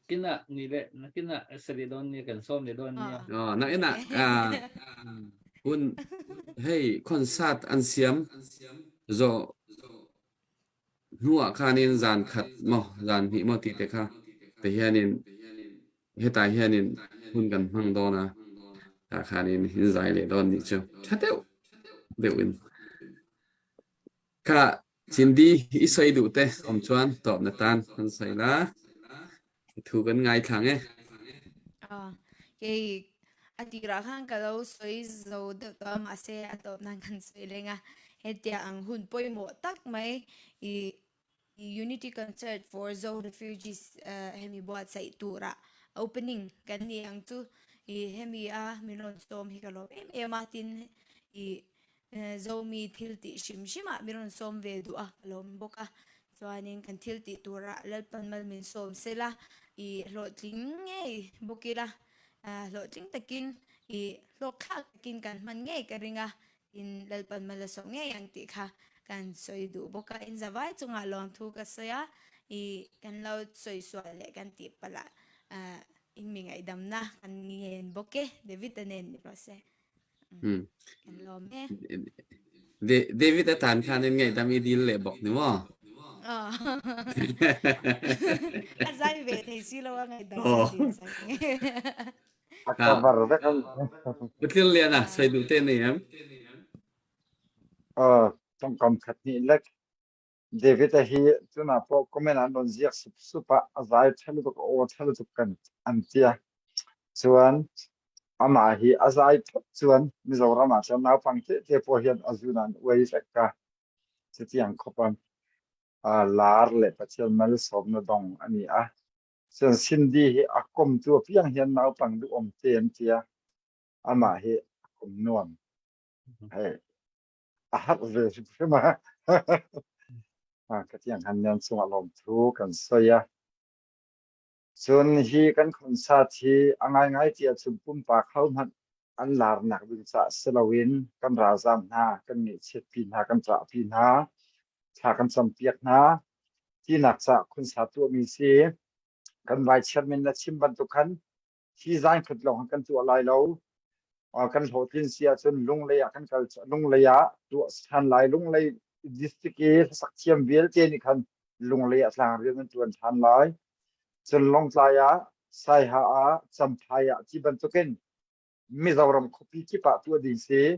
Kina ni le na kina sali don ni kan som le don ni. Oh, na ina ah hun hei concert an siam zo hnu ah khan in zan khat mo zan hnih mo ti te kha te hian in heta hian in hun kan hmang dawn a ta khan in hin zai le dawn ni chu tha deuh deuh in kha Cindy i soi duh te om chuan tawp na tan kan soi la thu kan ngai thlang e Ah, kei a tirah khan ka lo sawi zo deuh tawh a mahse a tawp nan kan sawi leng a hetia ang hun pawimawh tak mai i Unity Concert for Zo Refugees hemi buatsaih turah opening kan ni ang chu i hemi a min rawn sawm hi ka lawm em em a tin i Zomi thil tih hrim hrimah min rawn sawm ve duh a, ka lawm bawk a. Chuanin kan thil tih turah Lalpan mal min sawm sela, i hlawhtling ngei bawk ila, hlawhtling takin i hlawkthlak takin kan hman ngei ka ring a, tin Lalpan mal a sawm ngei ang tih kha kan sawi duh bawk a. In zavai chungah lawmthu ka sawi a, i kan lo sawi sual leh kan tih palh ah in mi ngaihdamna kan ngen bawk e, David-a nen ni rawh se. Hmm. David a tan khan in ngaihdam i dil leh bawk ni maw? A zai ve thei si lo a ngaihdam Oh. dil sak. A cover vek ang. Patlir lian ah soi duh te nei em? Uh, tongkam khat nih lek David a hi tuna pawh comment an rawn ziak sup sup a, a zai ṭha lutuk, a aw ṭha lutuk kan an tia. Chuan amah hi a zai phawt chuan Mizoram ah chuan naupang tete pawh hian a zun an uai vek a. Chutiang khawp a lar leh Pathian malsawmna dawng a ni a. Chuan Cindy hi a kawmtu apiang hian naupang duhawm te an tia. Amah hi a kawm nuam. Hei. a harh ve hrimhrim a. Ka tiang han nan chungah lawmthu kan sawi a. Cun hi kan concert hi a ngaingai ti ahcun pumpak hohmanh an larnak ding caah si loin kan ralzaam hna, kan ngaihchiatpi hna, kan ṭahpi hna, thla kan campiak hna tinak caah concert tuahmi si. Kan vai chairman na chim bantuk khan hi zaangkhat lawng kan tuah lai lo. Kan hlawhtlin si ahcun Lunglei ah kan kal Lunglei ah tuah ṭhan lai. Lunglei district i hlasak thiam vialte nih khan Lunglei ah tlangrian an ṭuan ṭhan lai. Cun Lawngtlai ah, Saiha ah, Champhai ah ti bantukin Mizoram khuapi kip ah tuah ding si.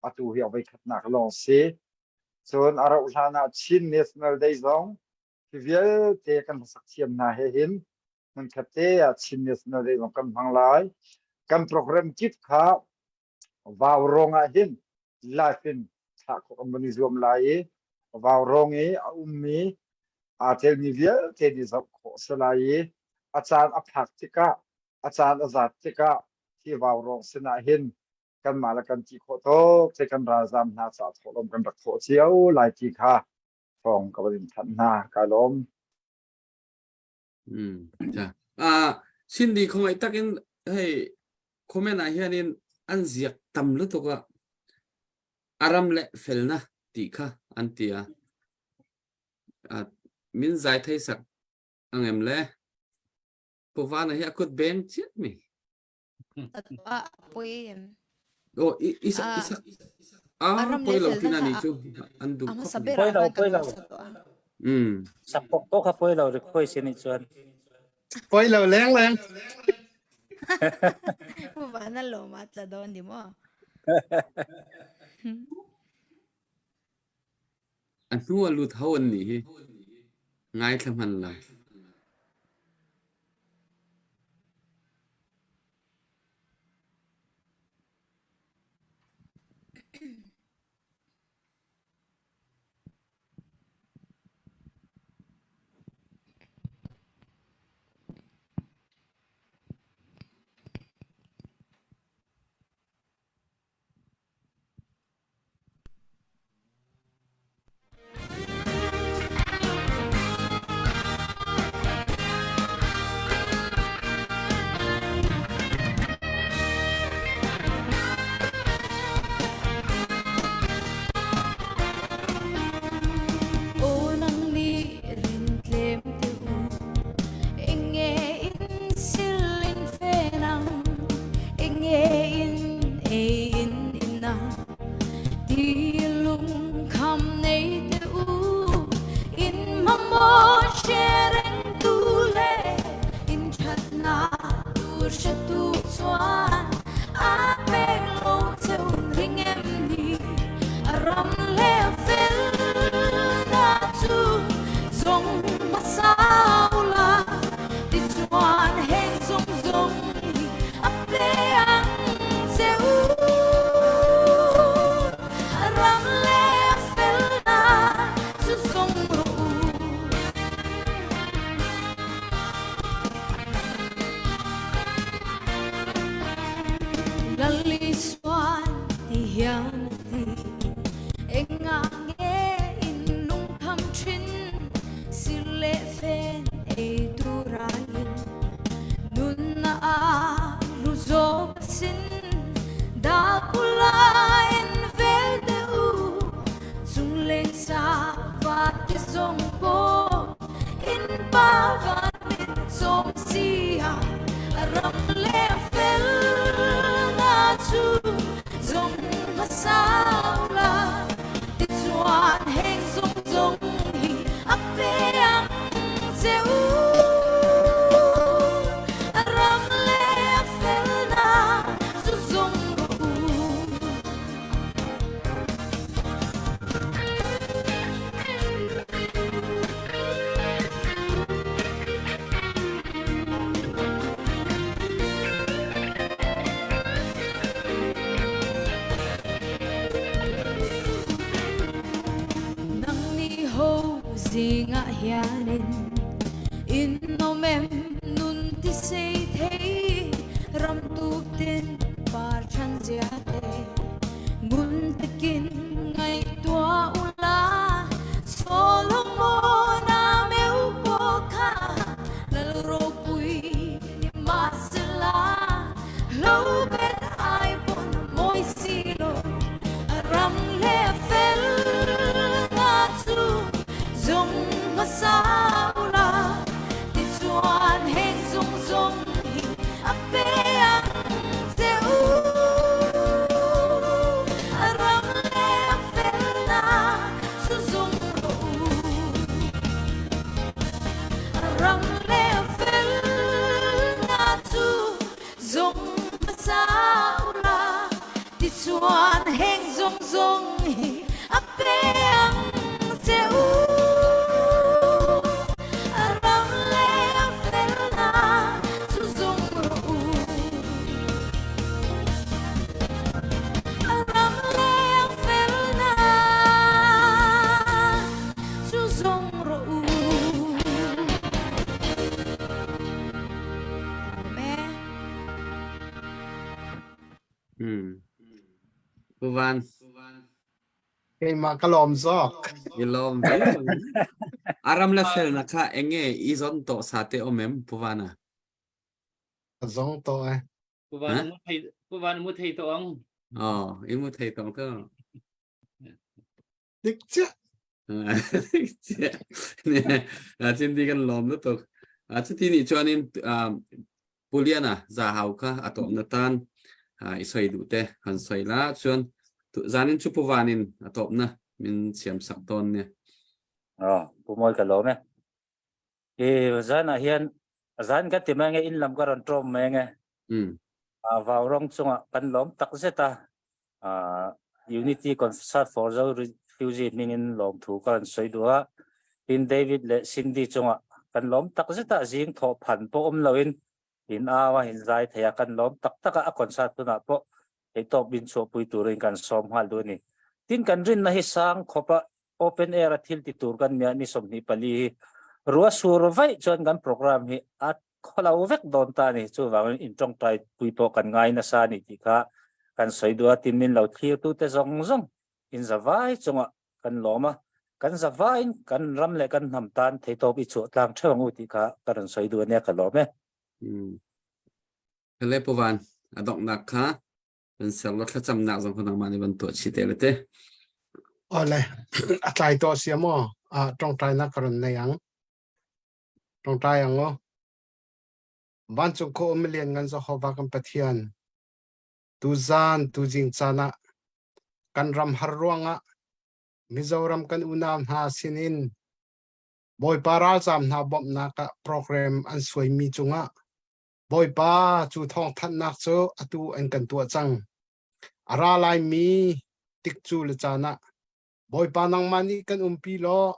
Atu hi a voikhatnak lawng si. Cun a rauh hlan ah Chin National Day zong hi vialte kan hlasak thiam hna he hin hmunkhat te ah Chin National Day zong kan hmang lai. Kan program kip kha Vaurawng ah hin live in thlah khawh kan van i zuam lai i Vaurawng i a ummi aa telmi vialte nih zoh khawh a si lai i a caan a phak tikah a caan a zat tikah. Hi vaurawng sinah hin kanmah le kan ti khawh tawk te kan ralzam hna caah thawhlawm kan rak thawh cio lai ti kha thawng ka van in thanh hna. Kai lawm. Cindy khongai takin hei comment ah hian in an ziak tam lutuk a aram le felna ti kha an ti a min zai thei sak angem le Puvana hi a kut beng chiat mi. A poi em. Oh, isa isa ah poi lo tina ni chu an du khop. Poi lo poi lo. Sak pok pok kha poi lo ri khoi sin ni chuan. Poi lo leng leng. Puvana lo ma tla don di mo. A hnu a lut ho an nih hi. Ngaithla hman lo. Pu Van. Keimah ka lawm zawk. I lawm ve. Aram le fel na kha enge i zon to sa te omem Pu Vana. Zong to e. Pu Van mu thei Pu Van mu thei to ang. Oh, i mu thei tong to. Dik chiah. Dik chiah. Cindi kan lawm lutuk. Cuti nih chuan in Puliana za hau kha a tawm na tan i soi duh te han soi la chuan zanin chu puvan in a tawp na min siam sak tawn ne. Oh, pu moi ka lawm e. I zan ah hian zan ka ti mai nge in lam ka rawn ṭawm mai nge. Mm. Vau rawng chungah kan lawm tak zet a. Unity Concert for Zo Refugee hmingin lawmthu ka rawn sawi duh a. Tin David leh Cindy chungah kan lawm tak zet a zing thawh phan pawh awm loin in au a in zai thei a kan lawm tak tak a a concert hunah pawh theihtawp in chhuahpui turin kan sawm nghal duh a ni. Tin kan rinna hi sang khawp a open air a thil ti tur kan nia ni 24 hi ruah sur vaih chuan kan program hi a khawlo vek dawn ta a ni. Chuvangin in tawngtai pui pawh kan ngai nasa a ni tih kha kan sawi duh a, tin min lo thlir tute zawng zawng in zavai chungah kan lawm a, kan zavaiin kan ram leh kan hnam tan theitawp i chhuah tlang theuh ang u tih kha ka rawn sawi duh a nia ka lawm e. Hele Puvan, a donghnak kha kan ser lo thlacamnak zong kha nangmah nih van tuah chih te le te. Ole, a tlai to sia maw? A tawngtaina ka rawn nei ang. Tawngtai ang o. Vancung kho um lian ngan Jehovah kan Pathian. Tu zan tu jing caan ah kan ram har ruangah Mizoram kan unau hna sinin Bawipa ralzaam hna bawmhnak ah program an suaimi cungah Bawipa cu thawngthanhnak cu atu an kan tuah cang. A ra laimi tikcu le caan ah Bawipa nangmah nih kan umpi law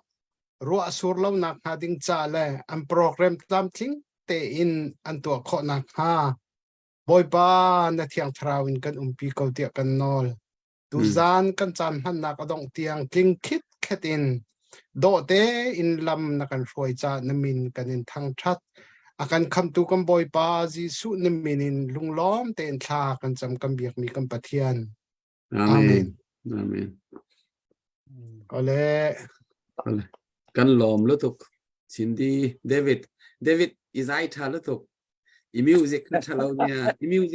ruah a sur lo nak hnga ding ca le an program tlamtling tein an tuah khawh nakhnga Bawipa na thiang thlarau in kan umpi ko tiah kan nawl. Tuzan kan caan hmannak a dongh tiang tling khit khet in dawh tein lam na kan hruai ca na min kan in thangṭhat. A kan khamtu kan Bawipa Jesuh na min in lunglawm tein thla kan cam kan biakmi kan Pathian. Amen. Amen. Ole. Ole. Kan lawm lutuk. Cindy, David, David i zai tha lutuk. I music na tha lo nia. I music.